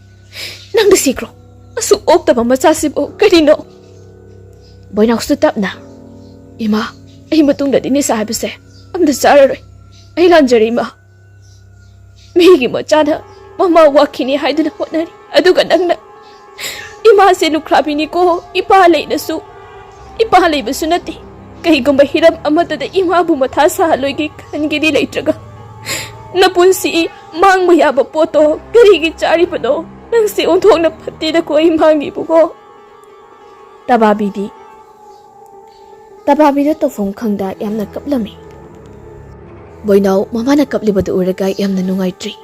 ꯅꯪꯗ ꯁꯤꯈ꯭ꯔꯣ, ꯑꯁꯨꯛ ꯑꯣꯛꯇꯕ ꯃꯆꯥꯁꯤꯕꯨ ꯀꯔꯤꯅꯣ?" ꯕꯣꯏꯅꯥꯎꯁꯨ ꯇꯞꯅ, "ꯏꯃꯥ, ꯑꯩ ꯃꯇꯨꯡꯗꯗꯤ ꯅꯤꯁꯥ ꯍꯥꯏꯕꯁꯦ ꯑꯝꯇ ꯆꯥꯔꯔꯣꯏ꯫ ꯑꯩ ꯂꯥꯟꯖꯔꯦ, ꯏꯃꯥ꯫ ꯃꯤꯒꯤ ꯃꯆꯥꯅ ꯃꯃꯥ ꯋꯥꯈꯤꯅꯤ ꯍꯥꯏꯗꯨꯅ ꯍꯣꯠꯅꯔꯤ, ꯑꯗꯨꯒ ꯅꯪꯅ ꯏꯃꯥꯁꯦ ꯂꯨꯈ꯭ꯔꯥꯕꯤꯅꯤꯀꯣ, ꯏꯄꯥ ꯂꯩꯅꯁꯨ, ꯏꯄꯥ ꯂꯩꯕꯁꯨ ꯅꯠꯇꯦ꯫ ꯀꯩꯒꯨꯝꯕ ꯍꯤꯔꯝ ꯑꯃꯠꯇꯗ ꯏꯃꯥꯕꯨ ꯃꯊꯥ ꯁꯥꯍꯜꯂꯣꯏꯒꯦ ꯈꯟꯒꯦꯗꯤ ꯂꯩꯇ꯭ꯔꯒ, ꯅꯄꯨꯟꯁꯤ ꯃꯥꯡꯕ ꯌꯥꯕ ꯄꯣꯠꯇꯣ ꯀꯔꯤꯒꯤ ꯆꯥꯔꯤꯕꯅꯣ? ꯅꯪꯁꯦ ꯑꯣꯟꯊꯣꯛꯅ ꯐꯠꯇꯦꯗꯀꯣ, ꯏꯃꯥꯒꯤꯕꯨꯀꯣ꯫" ꯇꯕꯥꯕꯤꯗꯤ, ꯇꯕꯥꯕꯤꯗ ꯇꯧꯐꯝ ꯈꯪꯗ ꯌꯥꯝꯅ ꯀꯞꯂꯝꯃꯤ꯫ ꯕꯣꯏꯅꯥꯎ ꯃꯃꯥꯅ ꯀꯞꯂꯤꯕꯗꯨ ꯎꯔꯒ ꯌꯥꯝꯅ ꯅꯨꯡꯉꯥꯏꯇ꯭ꯔꯤ꯫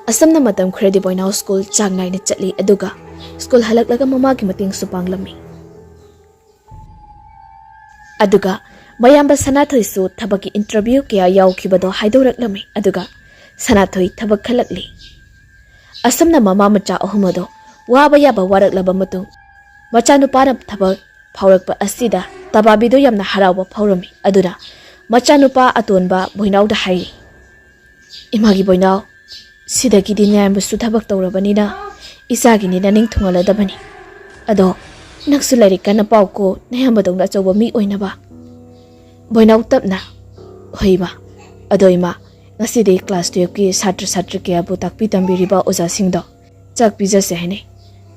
ꯑꯁꯨꯝꯅ ꯃꯇꯝ ꯈꯔꯗꯤ ꯕꯣꯏꯅꯥꯎ ꯁ꯭ꯀꯨꯜ ꯆꯥꯡ ꯅꯥꯏꯅ ꯆꯠꯂꯤ, ꯑꯗꯨꯒ ꯁ꯭ꯀꯨꯜ ꯍꯜꯂꯛꯂꯒ ꯃꯃꯥꯒꯤ ꯃꯇꯦꯡꯁꯨ ꯄꯥꯡꯂꯝꯃꯤ꯫ ꯑꯗꯨꯒ ꯃꯌꯥꯝꯕ ꯁꯅꯥꯊꯣꯏꯁꯨ ꯊꯕꯛꯀꯤ interview ꯀꯌꯥ ꯌꯥꯎꯈꯤꯕꯗꯣ ꯍꯥꯏꯗꯣꯔꯛꯂꯝꯃꯤ, ꯑꯗꯨꯒ ꯁꯅꯥꯊꯣꯏ ꯊꯕꯛ ꯈꯜꯂꯛꯂꯤ꯫ ꯑꯁꯨꯝꯅ ꯃꯃꯥ ꯃꯆꯥ ꯑꯍꯨꯝ ꯑꯗꯣ ꯋꯥꯕ ꯌꯥꯕ ꯋꯥꯔꯛꯂꯕ ꯃꯇꯨꯡ, ꯃꯆꯥꯅꯨꯄꯥꯅ ꯊꯕꯛ ꯐꯥꯎꯔꯛꯄ ꯑꯁꯤꯗ ꯇꯕꯥꯕꯤꯗꯣ ꯌꯥꯝꯅ ꯍꯔꯥꯎꯕ ꯐꯥꯎꯔꯝꯃꯤ꯫ ꯑꯗꯨꯅ ꯃꯆꯥꯅꯨꯄꯥ ꯑꯇꯣꯟꯕ ꯕꯣꯏꯅꯥꯎꯗ ꯍꯥꯏꯔꯤ, "ꯏꯃꯥꯒꯤ ꯕꯣꯏꯅꯥꯎ, ꯁꯤꯗꯒꯤꯗꯤ ꯅꯌꯥꯝꯕꯁꯨ ꯊꯕꯛ ꯇꯧꯔꯕꯅꯤꯅ ꯏꯆꯥꯒꯤꯅꯤ ꯅꯅꯤꯡ ꯊꯨꯡꯍꯜꯂꯗꯕꯅꯤ꯫ ꯑꯗꯣ ꯅꯪꯁꯨ ꯂꯥꯏꯔꯤꯛ ꯀꯟꯅ ꯄꯥꯎꯀꯣ, ꯅꯌꯥꯝꯕꯗꯧꯅ ꯑꯆꯧꯕ ꯃꯤ ꯑꯣꯏꯅꯕ꯫" ꯕꯣꯏꯅꯥꯎ ꯇꯞꯅ, "ꯍꯣꯏ ꯏꯃꯥ, ꯑꯗꯣ ꯏꯃꯥ, ꯉꯁꯤꯗꯤ class twelve ꯀꯤ ꯁꯥꯇ꯭ꯔ ꯁꯥꯇ꯭ꯔꯤ ꯀꯌꯥꯕꯨ ꯇꯥꯛꯄꯤ ꯇꯝꯕꯤꯔꯤꯕ ꯑꯣꯖꯥꯁꯤꯡꯗꯣ ꯆꯥꯛ ꯄꯤꯖꯁꯦ ꯍꯥꯏꯅꯩ꯫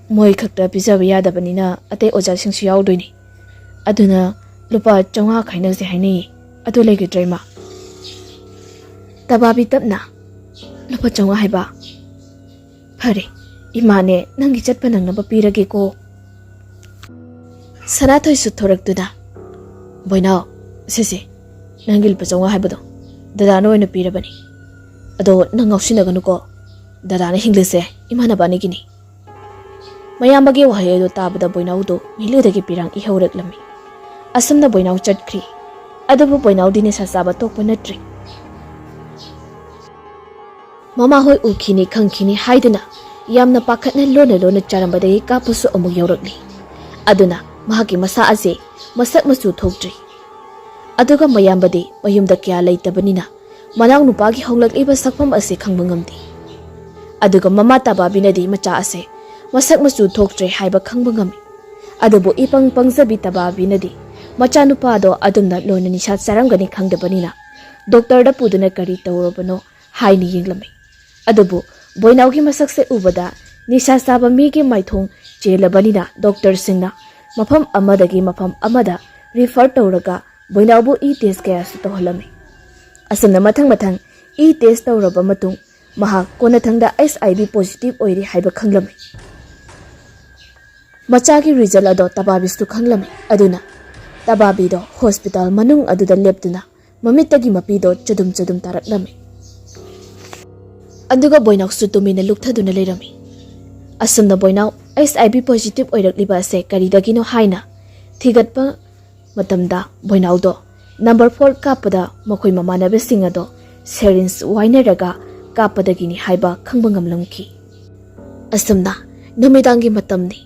ꯃꯣꯏ ꯈꯛꯇ ꯄꯤꯖꯕ ꯌꯥꯗꯕꯅꯤꯅ ꯑꯇꯩ ꯑꯣꯖꯥꯁꯤꯡꯁꯨ ꯌꯥꯎꯗꯣꯏꯅꯤ꯫ ꯑꯗꯨꯅ ꯂꯨꯄꯥ ꯆꯥꯝꯃꯉꯥ ꯈꯥꯏꯅꯁꯦ ꯍꯥꯏꯅꯩꯌꯦ꯫ ꯑꯗꯨ ꯂꯩꯒꯗ꯭ꯔꯥ, ꯏꯃꯥ? ꯇꯕꯥꯕꯤ ꯇꯞꯅ, "ꯂꯨꯄꯥ ꯆꯥꯝꯃꯉꯥ ꯍꯥꯏꯕ? ꯐꯔꯦ, ꯏꯃꯥꯅꯦ ꯅꯪꯒꯤ ꯆꯠꯄ ꯅꯪꯅꯕ ꯄꯤꯔꯒꯦꯀꯣ"꯫ ꯁꯅꯥꯊꯣꯏꯁꯨ ꯊꯣꯔꯛꯇꯨꯅ, "ꯕꯣꯏꯅꯥꯎ, ꯁꯤꯁꯦ ꯅꯪꯒꯤ ꯂꯨꯄꯥ ꯆꯥꯝꯃꯉꯥ ꯍꯥꯏꯕꯗꯣ ꯗꯗꯥꯅ ꯑꯣꯏꯅ ꯄꯤꯔꯕꯅꯤ꯫ ꯑꯗꯣ ꯅꯪ ꯉꯥꯎꯁꯤꯟꯅꯒꯅꯨꯀꯣ, ꯗꯗꯥꯅ ꯍꯤꯡꯂꯤꯁꯦ ꯏꯃꯥꯟꯅꯕꯅꯤꯒꯤꯅꯤ"꯫ ꯃꯌꯥꯝꯕꯒꯤ ꯋꯥꯍꯩ ꯑꯗꯨ ꯇꯥꯕꯗ ꯕꯣꯏꯅꯥꯎꯗꯨ ꯃꯤꯠꯂꯨꯗꯒꯤ ꯄꯤꯔꯥꯡ ꯏꯍꯧꯔꯛꯂꯝꯃꯤ꯫ ꯑꯁꯨꯝꯅ ꯕꯣꯏꯅꯥꯎ ꯆꯠꯈ꯭ꯔꯤ꯫ ꯑꯗꯨꯕꯨ ꯕꯣꯏꯅꯥꯎꯗꯤ ꯅꯤꯁꯥ ꯆꯥꯕ ꯇꯣꯛꯄ ꯅꯠꯇ꯭ꯔꯤ꯫ ꯃꯃꯥꯍꯣꯏ ꯎꯈꯤꯅꯤ ꯈꯪꯈꯤꯅꯤ ꯍꯥꯏꯗꯨꯅ ꯌꯥꯝꯅ ꯄꯥꯈꯠꯅ ꯂꯣꯟꯅ ꯂꯣꯟꯅ ꯆꯥꯔꯝꯕꯗꯒꯤ ꯀꯥꯞꯄꯁꯨ ꯑꯃꯨꯛ ꯌꯧꯔꯛꯂꯤ꯫ ꯑꯗꯨꯅ ꯃꯍꯥꯛꯀꯤ ꯃꯁꯥ ꯑꯁꯤ ꯃꯁꯛ ꯃꯆꯨ ꯊꯣꯛꯇ꯭ꯔꯤ꯫ ꯑꯗꯨꯒ ꯃꯌꯥꯝꯕꯗꯤ ꯃꯌꯨꯝꯗ ꯀꯌꯥ ꯂꯩꯇꯕꯅꯤꯅ ꯃꯅꯥꯎꯅꯨꯄꯥꯒꯤ ꯍꯣꯡꯂꯛꯂꯤꯕ ꯁꯛꯐꯝ ꯑꯁꯤ ꯈꯪꯕ ꯉꯝꯗꯦ꯫ ꯑꯗꯨꯒ ꯃꯃꯥ ꯇꯕꯥꯕꯤꯅꯗꯤ ꯃꯆꯥ ꯑꯁꯦ ꯃꯁꯛ ꯃꯆꯨ ꯊꯣꯛꯇ꯭ꯔꯦ ꯍꯥꯏꯕ ꯈꯪꯕ ꯉꯝꯃꯤ꯫ ꯑꯗꯨꯕꯨ ꯏꯄꯪ ꯄꯪꯖꯕꯤ ꯇꯕꯥꯕꯤꯅꯗꯤ ꯃꯆꯥꯅꯨꯄꯥꯗꯣ ꯑꯗꯨꯝꯅ ꯂꯣꯟꯅ ꯅꯤꯁꯥ ꯆꯥꯔꯝꯒꯅꯤ ꯈꯪꯗꯕꯅꯤꯅ ꯗꯣꯛꯇꯔꯗ ꯄꯨꯗꯨꯅ ꯀꯔꯤ ꯇꯧꯔꯕꯅꯣ ꯍꯥꯏꯅ ꯌꯦꯡꯂꯝꯃꯤ꯫ ꯑꯗꯨꯕꯨ ꯕꯣꯏꯅꯥꯎꯒꯤ ꯃꯁꯛꯁꯦ ꯎꯕꯗ ꯅꯤꯁꯥ ꯆꯥꯕ ꯃꯤꯒꯤ ꯃꯥꯏꯊꯣꯡ ꯆꯦꯜꯂꯕꯅꯤꯅ ꯗꯣꯛꯇꯔꯁꯤꯡꯅ ꯃꯐꯝ ꯑꯃꯗꯒꯤ ꯃꯐꯝ ꯑꯃꯗ ꯔꯤꯐꯔ ꯇꯧꯔꯒ ꯕꯣꯏꯅꯥꯎꯕꯨ ꯏ ꯇꯦꯁ ꯀꯌꯥꯁꯨ ꯇꯧꯍꯜꯂꯝꯃꯤ꯫ ꯑꯁꯨꯝꯅ ꯃꯊꯪ ꯃꯊꯪ ꯏ ꯇꯦꯁ ꯇꯧꯔꯕ ꯃꯇꯨꯡ ꯃꯍꯥꯛ ꯀꯣꯟꯅꯊꯪꯗ ꯑꯩꯆ ꯑꯥꯏ ꯚꯤ ꯄꯣꯖꯤꯇꯤꯚ ꯑꯣꯏꯔꯦ ꯍꯥꯏꯕ ꯈꯪꯂꯝꯃꯤ꯫ ꯃꯆꯥꯒꯤ ꯔꯤꯖꯜ ꯑꯗꯣ ꯇꯕꯥꯕꯤꯁꯨ ꯈꯪꯂꯝꯃꯤ꯫ ꯑꯗꯨꯅ ꯇꯕꯥꯕꯤꯗꯣ ꯍꯣꯁꯄꯤꯇꯥꯜ ꯃꯅꯨꯡ ꯑꯗꯨꯗ ꯂꯦꯞꯇꯨꯅ ꯃꯃꯤꯠꯇꯒꯤ ꯃꯄꯤꯗꯣ ꯆꯗꯨꯝ ꯆꯗꯨꯝ ꯇꯥꯔꯛꯂꯝꯃꯤ꯫ ꯑꯗꯨꯒ ꯕꯣꯏꯅꯥꯎꯁꯨ ꯇꯨꯃꯤꯟꯅ ꯂꯨꯞꯊꯗꯨꯅ ꯂꯩꯔꯝꯃꯤ꯫ ꯑꯁꯨꯝꯅ ꯕꯣꯏꯅꯥꯎ ꯑꯩꯆ ꯑꯥꯏ ꯚꯤ ꯄꯣꯖꯤꯇꯤꯚ ꯑꯣꯏꯔꯛꯂꯤꯕ ꯑꯁꯦ ꯀꯔꯤꯗꯒꯤꯅꯣ ꯍꯥꯏꯅ ꯊꯤꯒꯠꯄ ꯃꯇꯝꯗ ꯕꯣꯏꯅꯥꯎꯗꯣ ꯅꯝꯕꯔ ꯐꯣꯔ ꯀꯥꯞꯄꯗ ꯃꯈꯣꯏ ꯃꯃꯥꯟꯅꯕꯁꯤꯡ ꯑꯗꯣ ꯁꯦꯔꯤꯟꯁ ꯋꯥꯏꯅꯔꯒ ꯀꯥꯞꯄꯗꯒꯤꯅꯤ ꯍꯥꯏꯕ ꯈꯪꯕ ꯉꯝꯂꯝꯈꯤ꯫ ꯑꯁꯨꯝꯅ ꯅꯨꯃꯤꯗꯥꯡꯒꯤ ꯃꯇꯝꯅꯤ꯫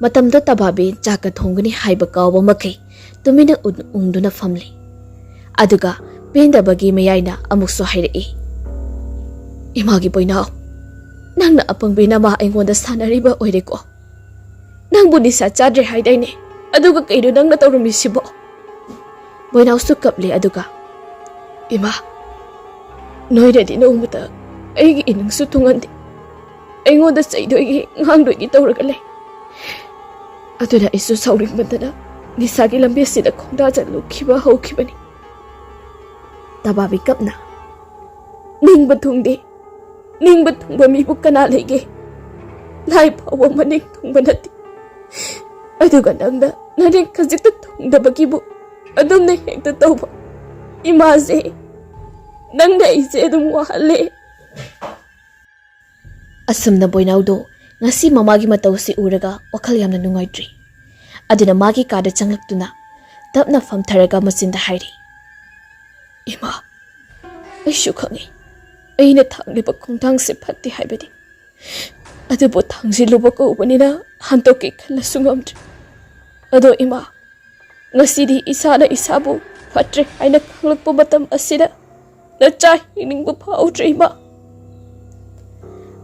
ꯃꯇꯝꯗ ꯇꯕꯥꯕꯤ ꯆꯥꯛꯀ ꯊꯣꯡꯒꯅꯤ ꯍꯥꯏꯕ ꯀꯥꯎꯕ ꯃꯈꯩ ꯇꯨꯃꯤꯟꯅ ꯎꯠ-, ꯎꯪꯗꯨꯅ ꯐꯝꯂꯤ꯫ ꯑꯗꯨꯒ ꯄꯦꯟꯗꯕꯒꯤ ꯃꯌꯥꯏꯅ ꯑꯃꯨꯛꯁꯨ ꯍꯥꯏꯔꯛꯏ, "ꯏꯃꯥꯒꯤ ꯕꯣꯏꯅꯥꯎ, ꯅꯪꯅ ꯑꯄꯪꯕꯤ ꯅꯃꯥ ꯑꯩꯉꯣꯟꯗ ꯁꯥꯟꯅꯔꯤꯕ ꯑꯣꯏꯔꯦꯀꯣ꯫ ꯅꯪꯕꯨ ꯅꯤꯁꯥ ꯆꯥꯗ꯭ꯔꯦ ꯍꯥꯏꯗꯥꯏꯅꯦ? ꯑꯗꯨꯒ ꯀꯩꯅꯣ ꯅꯪꯅ ꯇꯧꯔꯝꯃꯤꯁꯤꯕꯣ?" ꯕꯣꯏꯅꯥꯎꯁꯨ ꯀꯞꯂꯦ꯫ ꯑꯗꯨꯒ, "ꯏꯃꯥ, ꯅꯣꯏꯅꯗꯤ ꯅꯣꯡꯃꯇ ꯑꯩꯒꯤ ꯏꯅꯤꯡꯁꯨ ꯊꯨꯡꯍꯟꯗꯦ꯫ ꯑꯩꯉꯣꯟꯗ ꯆꯩꯗꯣꯏꯒꯤ ꯉꯥꯡꯗꯣꯏꯒꯤ ꯇꯧꯔꯒ ꯂꯩ꯫ ꯑꯗꯨꯅ ꯑꯩꯁꯨ ꯁꯥꯎꯅꯤꯡꯃꯟꯗꯅ ꯅꯤꯁꯥꯒꯤ ꯂꯝꯕꯤ ꯑꯁꯤꯗ ꯈꯣꯡꯗꯥꯖ ꯂꯨꯞꯈꯤꯕ ꯍꯧꯈꯤꯕꯅꯤ꯫ ꯇꯕꯥꯕꯤ ꯀꯞꯅ, "ꯅꯤꯡꯕ ꯊꯨꯡꯗꯦ꯫ ꯅꯤꯡꯕ ꯊꯨꯡꯕ ꯃꯤꯕꯨ ꯀꯅꯥ ꯂꯩꯒꯦ? ꯂꯥꯏ ꯐꯥꯎꯕ ꯃꯅꯤꯡ ꯊꯨꯡꯕ ꯅꯠꯇꯦ꯫ ꯑꯗꯨꯒ ꯅꯪꯅ ꯅꯔꯦꯡ ꯈꯖꯤꯛꯇ ꯊꯨꯡꯗꯕꯒꯤꯕꯨ ꯑꯗꯨꯝꯅ ꯍꯦꯛꯇ ꯇꯧꯕ꯫ ꯏꯃꯥꯁꯦ, ꯅꯪꯅ ꯑꯩꯁꯦ ꯑꯗꯨꯝ ꯋꯥꯍꯜꯂꯦ꯫" ꯑꯁꯨꯝꯅ ꯕꯣꯏꯅꯥꯎꯗꯣ ꯉꯁꯤ ꯃꯃꯥꯒꯤ ꯃꯇꯧꯁꯤ ꯎꯔꯒ ꯋꯥꯈꯜ ꯌꯥꯝꯅ ꯅꯨꯡꯉꯥꯏꯇ꯭ꯔꯤ꯫ ꯑꯗꯨꯅ ꯃꯥꯒꯤ ꯀꯥꯗ ꯆꯪꯂꯛꯇꯨꯅ ꯇꯞꯅ ꯐꯝꯊꯔꯒ ꯃꯆꯤꯟꯗ ꯍꯥꯏꯔꯤ, "ꯏꯃꯥ, ꯑꯩꯁꯨ ꯈꯪꯉꯤ ꯑꯩꯅ ꯊꯥꯡꯂꯤꯕ ꯈꯣꯡꯊꯥꯡꯁꯦ ꯐꯠꯇꯦ ꯍꯥꯏꯕꯗꯤ꯫ ꯑꯗꯨꯕꯨ ꯊꯥꯡꯖꯤꯜꯂꯨꯕ ꯀꯧꯕꯅꯤꯅ ꯍꯟꯗꯣꯛꯀꯦ ꯈꯜꯂꯁꯨ ꯉꯝꯗ꯭ꯔꯦ꯫ ꯑꯗꯣ ꯏꯃꯥ, ꯉꯁꯤꯗꯤ ꯏꯁꯥꯅ ꯏꯁꯥꯕꯨ ꯐꯠꯇ꯭ꯔꯦ ꯍꯥꯏꯅ ꯈꯪꯂꯛꯄ ꯃꯇꯝ ꯑꯁꯤꯗ ꯅꯆꯥ ꯍꯤꯡꯅꯤꯡꯕ ꯐꯥꯎꯗ꯭ꯔꯦ ꯏꯃꯥ꯫"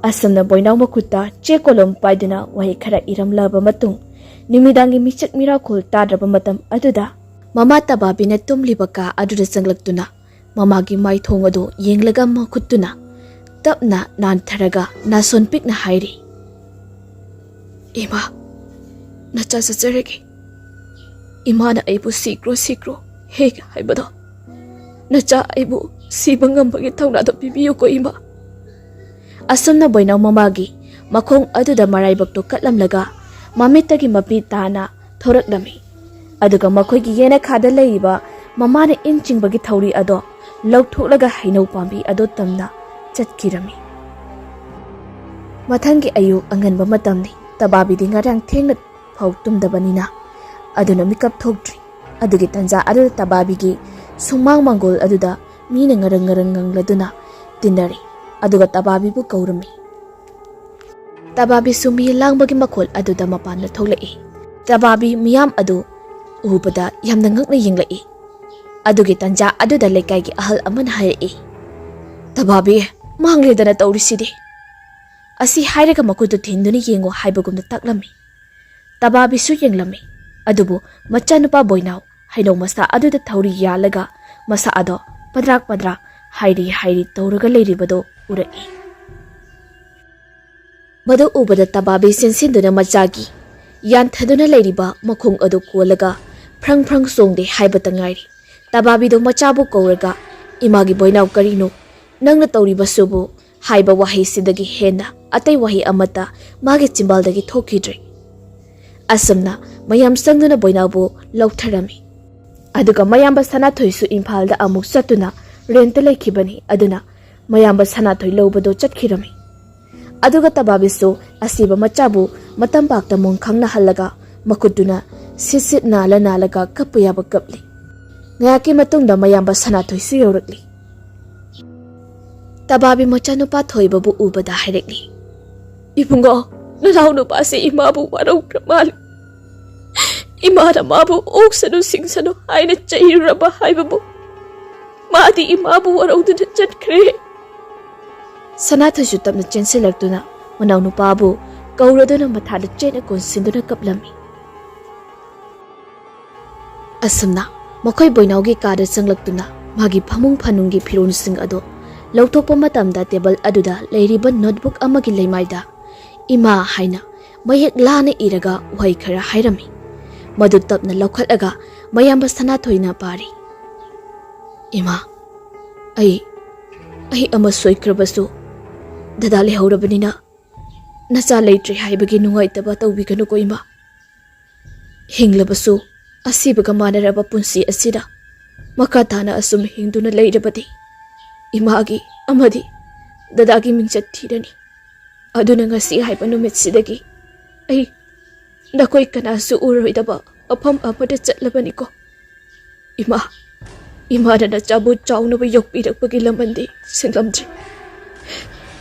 ꯑꯁꯨꯝꯅ ꯕꯣꯏꯅꯥꯎ ꯃꯈꯨꯠꯇ ꯆꯦ ꯀꯣꯂꯣꯝ ꯄꯥꯏꯗꯨꯅ ꯋꯥꯍꯩ ꯈꯔ ꯏꯔꯝꯂꯕ ꯃꯇꯨꯡ, ꯅꯨꯃꯤꯗꯥꯡꯒꯤ ꯃꯤꯆꯠ ꯃꯤꯔꯥꯎꯈꯣꯜ ꯇꯥꯗ꯭ꯔꯕ ꯃꯇꯝ ꯑꯗꯨꯗ ꯃꯃꯥ ꯇꯕꯥꯕꯤꯅ ꯇꯨꯝꯂꯤꯕ ꯀꯥ ꯑꯗꯨꯗ ꯆꯪꯂꯛꯇꯨꯅ ꯃꯃꯥꯒꯤ ꯃꯥꯏꯊꯣꯡ ꯑꯗꯨ ꯌꯦꯡꯂꯒ ꯃꯈꯨꯠꯇꯨꯅ ꯇꯞꯅ ꯅꯥꯟꯊꯔꯒ ꯅꯥꯁꯣꯟ ꯄꯤꯛꯅ ꯍꯥꯏꯔꯤ, "ꯏꯃꯥ, ꯅꯆꯥ ꯆꯠꯆꯔꯒꯦ꯫ ꯏꯃꯥꯅ ꯑꯩꯕꯨ ꯁꯤꯈ꯭ꯔꯣ, ꯁꯤꯈ꯭ꯔꯣ ꯍꯦꯛ ꯍꯥꯏꯕꯗꯣ, ꯅꯆꯥ ꯑꯩꯕꯨ ꯁꯤꯕ ꯉꯝꯕꯒꯤ ꯊꯧꯅꯥꯗꯣ ꯄꯤꯕꯤꯌꯨꯀꯣ ꯏꯃꯥ꯫" ꯑꯁꯨꯝꯅ ꯕꯣꯏꯅꯥꯎ ꯃꯃꯥꯒꯤ ꯃꯈꯣꯡ ꯑꯗꯨꯗ ꯃꯔꯥꯏꯕꯛꯇꯨ ꯀꯠꯂꯝꯂꯒ ꯃꯃꯤꯠꯇꯒꯤ ꯃꯄꯤ ꯇꯥꯅ ꯊꯣꯔꯛꯂꯝꯃꯤ꯫ ꯑꯗꯨꯒ ꯃꯈꯣꯏꯒꯤ ꯌꯦꯅꯈꯥꯗ ꯂꯩꯔꯤꯕ ꯃꯃꯥꯅ ꯏꯟ ꯆꯤꯡꯕꯒꯤ ꯊꯧꯔꯤ ꯑꯗꯣ ꯂꯧꯊꯣꯛꯂꯒ ꯍꯩꯅꯧ ꯄꯥꯝꯕꯤ ꯑꯗꯣ ꯇꯝꯅ ꯆꯠꯈꯤꯔꯝꯃꯤ꯫ ꯃꯊꯪꯒꯤ ꯑꯌꯨꯛ ꯑꯉꯟꯕ ꯃꯇꯝꯅꯤ꯫ ꯇꯕꯥꯕꯤꯗꯤ ꯉꯔꯥꯡ ꯊꯦꯡꯅ ꯐꯥꯎ ꯇꯨꯝꯗꯕꯅꯤꯅ ꯑꯗꯨꯅ ꯃꯤꯀꯞ ꯊꯣꯛꯇ꯭ꯔꯤ꯫ ꯑꯗꯨꯒꯤ ꯇꯟꯖꯥ ꯑꯗꯨꯗ ꯇꯕꯥꯕꯤꯒꯤ ꯁꯨꯃꯥꯡ ꯃꯥꯡꯒꯣꯜ ꯑꯗꯨꯗ ꯃꯤꯅ ꯉꯔꯪ ꯉꯔꯪ ꯉꯪꯂꯗꯨꯅ ꯇꯤꯟꯅꯔꯤ꯫ ꯑꯗꯨꯒ ꯇꯕꯥꯕꯤꯕꯨ ꯀꯧꯔꯝꯃꯤ꯫ ꯇꯕꯥꯕꯤꯁꯨ ꯃꯤ ꯂꯥꯡꯕꯒꯤ ꯃꯈꯣꯜ ꯑꯗꯨꯗ ꯃꯄꯥꯟꯗ ꯊꯣꯛꯂꯛꯏ꯫ ꯇꯕꯥꯕꯤ ꯃꯤꯌꯥꯝ ꯑꯗꯨ ꯎꯕꯗ ꯌꯥꯝꯅ ꯉꯛꯅ ꯌꯦꯡꯂꯛꯏ꯫ ꯑꯗꯨꯒꯤ ꯇꯟꯖꯥ ꯑꯗꯨꯗ ꯂꯩꯀꯥꯏꯒꯤ ꯑꯍꯜ ꯑꯃꯅ ꯍꯥꯏꯔꯛꯏ, "ꯇꯕꯥꯕꯤ, ꯃꯥꯡꯂꯦꯗꯅ ꯇꯧꯔꯤꯁꯤꯗꯤ!" ꯑꯁꯤ ꯍꯥꯏꯔꯒ ꯃꯈꯨꯠꯇꯨ ꯊꯤꯟꯗꯨꯅ ꯌꯦꯡꯉꯨ ꯍꯥꯏꯕꯒꯨꯝꯅ ꯇꯥꯛꯂꯝꯃꯤ꯫ ꯇꯕꯥꯕꯤꯁꯨ ꯌꯦꯡꯂꯝꯃꯤ, ꯑꯗꯨꯕꯨ ꯃꯆꯥꯅꯨꯄꯥ ꯕꯣꯏꯅꯥꯎ ꯍꯩꯅꯧ ꯃꯁꯥ ꯑꯗꯨꯗ ꯊꯧꯔꯤ ꯌꯥꯜꯂꯒ ꯃꯁꯥ ꯑꯗꯣ ꯄꯗ꯭ꯔꯥꯛ ꯄꯗ꯭ꯔꯥꯛ ꯍꯥꯏꯔꯤ ꯍꯥꯏꯔꯤ ꯇꯧꯔꯒ ꯂꯩꯔꯤꯕꯗꯨ ꯎꯔꯛꯏ꯫ ꯃꯗꯨ ꯎꯕꯗ ꯇꯕꯥꯕꯤ ꯆꯦꯟꯁꯤꯟꯗꯨꯅ ꯃꯆꯥꯒꯤ ꯌꯥꯟꯊꯗꯨꯅ ꯂꯩꯔꯤꯕ ꯃꯈꯣꯡ ꯑꯗꯨ ꯀꯣꯜꯂꯒ ꯐ꯭ꯔꯪ ꯐ꯭ꯔꯪ ꯆꯣꯡꯗꯦ ꯍꯥꯏꯕꯇ ꯉꯥꯏꯔꯤ꯫ ꯇꯕꯥꯕꯤꯗꯣ ꯃꯆꯥꯕꯨ ꯀꯧꯔꯒ "ꯏꯃꯥꯒꯤ ꯕꯣꯏꯅꯥꯎ, ꯀꯔꯤꯅꯣ ꯅꯪꯅ ꯇꯧꯔꯤꯕꯁꯤꯕꯨ?" ꯍꯥꯏꯕ ꯋꯥꯍꯩꯁꯤꯗꯒꯤ ꯍꯦꯟꯅ ꯑꯇꯩ ꯋꯥꯍꯩ ꯑꯃꯠꯇ ꯃꯥꯒꯤ ꯆꯤꯝꯕꯥꯜꯗꯒꯤ ꯊꯣꯛꯈꯤꯗ꯭ꯔꯦ꯫ ꯑꯁꯨꯝꯅ ꯃꯌꯥꯝ ꯆꯪꯗꯨꯅ ꯕꯣꯏꯅꯥꯎꯕꯨ ꯂꯧꯊꯔꯝꯃꯤ꯫ ꯑꯗꯨꯒ ꯃꯌꯥꯝꯕ ꯁꯅꯥꯊꯣꯏꯁꯨ ꯏꯝꯐꯥꯜꯗ ꯑꯃꯨꯛ ꯆꯠꯇꯨꯅ ꯔꯦꯟꯇ ꯂꯩꯈꯤꯕꯅꯤ꯫ ꯑꯗꯨꯅ ꯃꯌꯥꯝꯕ ꯁꯅꯥꯊꯣꯏ ꯂꯧꯕꯗꯣ ꯆꯠꯈꯤꯔꯝꯃꯤ꯫ ꯑꯗꯨꯒ ꯇꯕꯥꯕꯤꯁꯨ ꯑꯁꯤꯕ ꯃꯆꯥꯕꯨ ꯃꯇꯝꯄꯥꯛꯇ ꯃꯣꯟ ꯈꯪꯅꯍꯜꯂꯒ ꯃꯈꯨꯠꯇꯨꯅ ꯁꯤꯠ ꯁꯤꯠ ꯅꯥꯜꯂ ꯅꯥꯜꯂꯒ ꯀꯞꯄ ꯌꯥꯕ ꯀꯞꯂꯤ꯫ ꯉꯥꯏꯍꯥꯛꯀꯤ ꯃꯇꯨꯡꯗ ꯃꯌꯥꯝꯕ ꯁꯅꯥꯊꯣꯏꯁꯨ ꯌꯧꯔꯛꯂꯤ꯫ ꯇꯕꯥꯕꯤ ꯃꯆꯥꯅꯨꯄꯥ ꯊꯣꯏꯕꯕꯨ ꯎꯕꯗ ꯍꯥꯏꯔꯛꯂꯤ, "ꯏꯕꯨꯡꯉꯣ, ꯅꯅꯥꯎ ꯅꯨꯄꯥꯁꯦ ꯏꯃꯥꯕꯨ ꯋꯥꯔꯧꯈ꯭ꯔ ꯃꯥꯜꯂꯤ꯫ ꯏꯃꯥꯅ ꯃꯥꯕꯨ ꯑꯣꯛꯁꯅꯨ ꯁꯤꯡꯁꯅꯨ ꯍꯥꯏꯅ ꯆꯩꯔꯨꯔꯕ ꯍꯥꯏꯕꯕꯨ ꯃꯥꯗꯤ ꯏꯃꯥꯕꯨ ꯋꯥꯔꯧꯗꯨꯅ ꯆꯠꯈ꯭ꯔꯦ꯫" ꯁꯅꯥꯊꯣꯏꯁꯨ ꯇꯞꯅ ꯆꯦꯟꯁꯤꯜꯂꯛꯇꯨꯅ ꯃꯅꯥꯎꯅꯨꯄꯥꯕꯨ ꯀꯧꯔꯗꯨꯅ ꯃꯊꯥꯗ ꯆꯦꯠꯅ ꯀꯣꯟꯁꯤꯟꯗꯨꯅ ꯀꯞꯂꯝꯃꯤ꯫ ꯑꯁꯨꯝꯅ ꯃꯈꯣꯏ ꯕꯣꯏꯅꯥꯎꯒꯤ ꯀꯥꯗ ꯆꯪꯂꯛꯇꯨꯅ ꯃꯥꯒꯤ ꯐꯃꯨꯡ ꯐꯥꯅꯨꯡꯒꯤ ꯐꯤꯔꯣꯜꯁꯤꯡ ꯑꯗꯨ ꯂꯧꯊꯣꯛꯄ ꯃꯇꯝꯗ ꯇꯦꯕꯜ ꯑꯗꯨꯗ ꯂꯩꯔꯤꯕ ꯅꯣꯠꯕꯨꯛ ꯑꯃꯒꯤ ꯂꯩꯃꯥꯏꯗ "ꯏꯃꯥ" ꯍꯥꯏꯅ ꯃꯌꯦꯛ ꯂꯥꯅ ꯏꯔꯒ ꯋꯥꯍꯩ ꯈꯔ ꯍꯥꯏꯔꯝꯃꯤ꯫ ꯃꯗꯨ ꯇꯞꯅ ꯂꯧꯈꯠꯂꯒ ꯃꯌꯥꯝꯕ ꯁꯅꯥꯊꯣꯏꯅ ꯄꯥꯔꯤ꯫ "ꯏꯃꯥ, ꯑꯩ, ꯑꯩ ꯑꯃ ꯁꯣꯏꯈ꯭ꯔꯕꯁꯨ ꯗꯗꯥ ꯂꯩꯍꯧꯔꯕꯅꯤꯅ ꯅꯆꯥ ꯂꯩꯇ꯭ꯔꯦ ꯍꯥꯏꯕꯒꯤ ꯅꯨꯡꯉꯥꯏꯇꯕ ꯇꯧꯕꯤꯒꯅꯨꯀꯣ ꯏꯃꯥ꯫ ꯍꯤꯡꯂꯕꯁꯨ ꯑꯁꯤꯕꯒ ꯃꯥꯟꯅꯔꯕ ꯄꯨꯟꯁꯤ ꯑꯁꯤꯗ ꯃꯈꯥ ꯇꯥꯅ ꯑꯁꯨꯝ ꯍꯤꯡꯗꯨꯅ ꯂꯩꯔꯕꯗꯤ ꯏꯃꯥꯒꯤ ꯑꯃꯗꯤ ꯗꯗꯥꯒꯤ ꯃꯤꯡꯆꯠ ꯊꯤꯔꯅꯤ꯫ ꯑꯗꯨꯅ ꯉꯁꯤ ꯍꯥꯏꯕ ꯅꯨꯃꯤꯠꯁꯤꯗꯒꯤ ꯑꯩ ꯅꯈꯣꯏ ꯀꯅꯥꯁꯨ ꯎꯔꯣꯏꯗꯕ ꯃꯐꯝ ꯑꯃꯗ ꯆꯠꯂꯕꯅꯤꯀꯣ꯫ ꯏꯃꯥ, ꯏꯃꯥꯅ ꯅꯆꯥꯕꯨ ꯆꯥꯎꯅꯕ ꯌꯣꯛꯄꯤꯔꯛꯄꯒꯤ ꯂꯃꯟꯗꯤ ꯁꯤꯡꯂꯝꯗ꯭ꯔꯤ꯫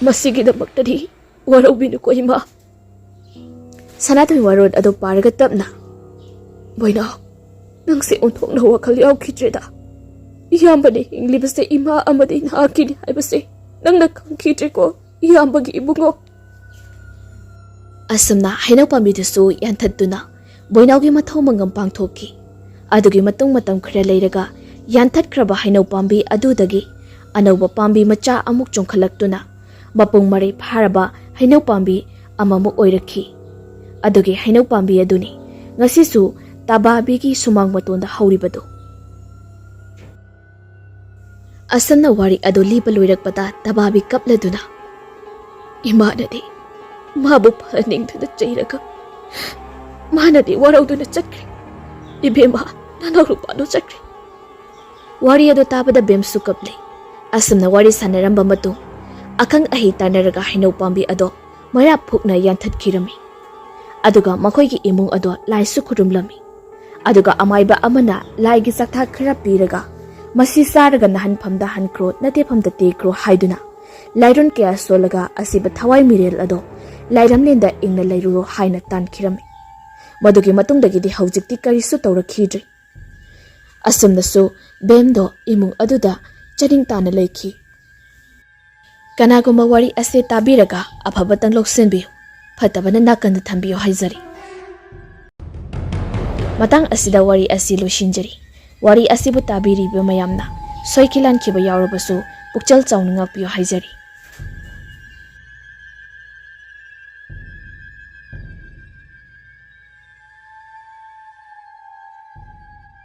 ꯃꯁꯤꯒꯤꯗꯃꯛꯇꯗꯤ ꯋꯥꯔꯧꯕꯤꯅꯨꯀꯣ ꯏꯃꯥ꯫" ꯁꯅꯥꯊꯣꯏ ꯋꯥꯔꯣꯜ ꯑꯗꯨ ꯄꯥꯔꯒ ꯇꯞꯅ, "ꯕꯣꯏꯅꯥꯎ, ꯅꯪꯁꯦ ꯑꯣꯟꯊꯣꯛꯅ ꯋꯥꯈꯜ ꯌꯥꯎꯈꯤꯗ꯭ꯔꯦꯗ꯫ ꯏꯌꯥꯝꯕꯅ ꯍꯤꯡꯂꯤꯕꯁꯦ ꯏꯃꯥ ꯑꯃꯗꯤ ꯅꯍꯥꯛꯀꯤꯅꯤ ꯍꯥꯏꯕꯁꯦ ꯅꯪꯅ ꯈꯪꯈꯤꯗ꯭ꯔꯦꯀꯣ, ꯏꯌꯥꯝꯕꯒꯤ ꯏꯕꯨꯡꯉꯣ꯫" ꯑꯁꯨꯝꯅ ꯍꯩꯅꯧ ꯄꯥꯝꯕꯤꯗꯨꯁꯨ ꯌꯥꯟꯊꯠꯇꯨꯅ ꯕꯣꯏꯅꯥꯎꯒꯤ ꯃꯊꯧ ꯃꯉꯝ ꯄꯥꯡꯊꯣꯛꯈꯤ꯫ ꯑꯗꯨꯒꯤ ꯃꯇꯨꯡ ꯃꯇꯝ ꯈꯔ ꯂꯩꯔꯒ ꯌꯥꯟꯊꯠꯈ꯭ꯔꯕ ꯍꯩꯅꯧ ꯄꯥꯝꯕꯤ ꯑꯗꯨꯗꯒꯤ ꯑꯅꯧꯕ ꯄꯥꯝꯕꯤ ꯃꯆꯥ ꯑꯃꯨꯛ ꯆꯣꯡꯈꯠꯂꯛꯇꯨꯅ ꯃꯄꯨꯡ ꯃꯔꯩ ꯐꯥꯔꯕ ꯍꯩꯅꯧ ꯄꯥꯝꯕꯤ ꯑꯃꯃꯨꯛ ꯑꯣꯏꯔꯛꯈꯤ꯫ ꯑꯗꯨꯒꯤ ꯍꯩꯅꯧ ꯄꯥꯝꯕꯤ ꯑꯗꯨꯅꯤ ꯉꯁꯤꯁꯨ ꯇꯕꯥꯕꯤꯒꯤ ꯁꯨꯃꯥꯡ ꯃꯇꯣꯟꯗ ꯍꯧꯔꯤꯕꯗꯨ꯫ ꯑꯁꯨꯝꯅ ꯋꯥꯔꯤ ꯑꯗꯨ ꯂꯤꯕ ꯂꯣꯏꯔꯛꯄꯗ ꯇꯕꯥꯕꯤ ꯀꯞꯂꯗꯨꯅ, "ꯏꯃꯥꯅꯗꯤ ꯃꯥꯕꯨ ꯐꯍꯟꯅꯤꯡꯗꯨꯅ ꯆꯩꯔꯒ, ꯃꯥꯅꯗꯤ ꯋꯥꯔꯧꯗꯨꯅ ꯆꯠꯈ꯭ꯔꯦ꯫ ꯏꯕꯦꯝꯃ, ꯅꯅꯥꯎ ꯅꯨꯄꯥꯗꯨ ꯆꯠꯈ꯭ꯔꯦ꯫" ꯋꯥꯔꯤ ꯑꯗꯨ ꯇꯥꯕꯗ ꯕꯦꯝꯁꯨ ꯀꯞꯂꯦ꯫ ꯑꯁꯨꯝꯅ ꯋꯥꯔꯤ ꯁꯥꯟꯅꯔꯝꯕ ꯃꯇꯨꯡ, ꯑꯈꯪ ꯑꯍꯩ ꯇꯥꯟꯅꯔꯒ ꯍꯩꯅꯧ ꯄꯥꯝꯕꯤ ꯑꯗꯣ ꯃꯔꯥ ꯐꯨꯛꯅ ꯌꯥꯟꯊꯠꯈꯤꯔꯝꯃꯤ꯫ ꯑꯗꯨꯒ ꯃꯈꯣꯏꯒꯤ ꯏꯃꯨꯡ ꯑꯗꯣ ꯂꯥꯏꯁꯨ ꯈꯨꯔꯨꯝꯂꯝꯃꯤ꯫ ꯑꯗꯨꯒ ꯑꯃꯥꯏꯕ ꯑꯃꯅ ꯂꯥꯏꯒꯤ ꯆꯥꯛꯊꯥꯛ ꯈꯔ ꯄꯤꯔꯒ, "ꯃꯁꯤ ꯆꯥꯔꯒ ꯅꯍꯟꯐꯝꯗ ꯍꯟꯈ꯭ꯔꯣ, ꯅꯇꯦꯐꯝꯗ ꯇꯦꯛꯈ꯭ꯔꯣ" ꯍꯥꯏꯗꯨꯅ, ꯂꯥꯏꯔꯣꯟ ꯀꯌꯥ ꯁꯣꯜꯂꯒ ꯑꯁꯤꯕ ꯊꯋꯥꯏ ꯃꯤꯔꯦꯜ ꯑꯗꯣ ꯂꯥꯏꯔꯝꯂꯦꯟꯗ ꯏꯪꯅ ꯂꯩꯔꯨꯔꯣ ꯍꯥꯏꯅ ꯇꯥꯟꯈꯤꯔꯝꯃꯤ꯫ ꯃꯗꯨꯒꯤ ꯃꯇꯨꯡꯗꯒꯤꯗꯤ ꯍꯧꯖꯤꯛꯇꯤ ꯀꯔꯤꯁꯨ ꯇꯧꯔꯛꯈꯤꯗ꯭ꯔꯦ꯫ ꯑꯁꯨꯝꯅꯁꯨ ꯕꯦꯝꯗꯣ ꯏꯃꯨꯡ ꯑꯗꯨꯗ ꯆꯅꯤꯡ ꯇꯥꯅ ꯂꯩꯈꯤ꯫ ꯀꯅꯥꯒꯨꯝꯕ ꯋꯥꯔꯤ ꯑꯁꯤ ꯇꯥꯕꯤꯔꯒ ꯑꯐꯕꯇꯪ ꯂꯧꯁꯤꯟꯕꯤꯌꯨ, ꯐꯠꯇꯕꯅ ꯅꯥꯀꯟꯗ ꯊꯝꯕꯤꯌꯨ ꯍꯥꯏꯖꯔꯤ꯫ ꯃꯇꯥꯡ ꯑꯁꯤꯗ ꯋꯥꯔꯤ ꯑꯁꯤ ꯂꯣꯏꯁꯤꯟꯖꯔꯤ꯫ ꯋꯥꯔꯤ ꯑꯁꯤꯕꯨ ꯇꯥꯕꯤꯔꯤꯕ ꯃꯌꯥꯝꯅ ꯁꯣꯏꯈꯤ ꯂꯥꯟꯈꯤꯕ ꯌꯥꯎꯔꯕꯁꯨ ꯄꯨꯛꯆꯦꯜ ꯆꯥꯎꯅ ꯉꯥꯛꯄꯤꯌꯨ ꯍꯥꯏꯖꯔꯤ꯫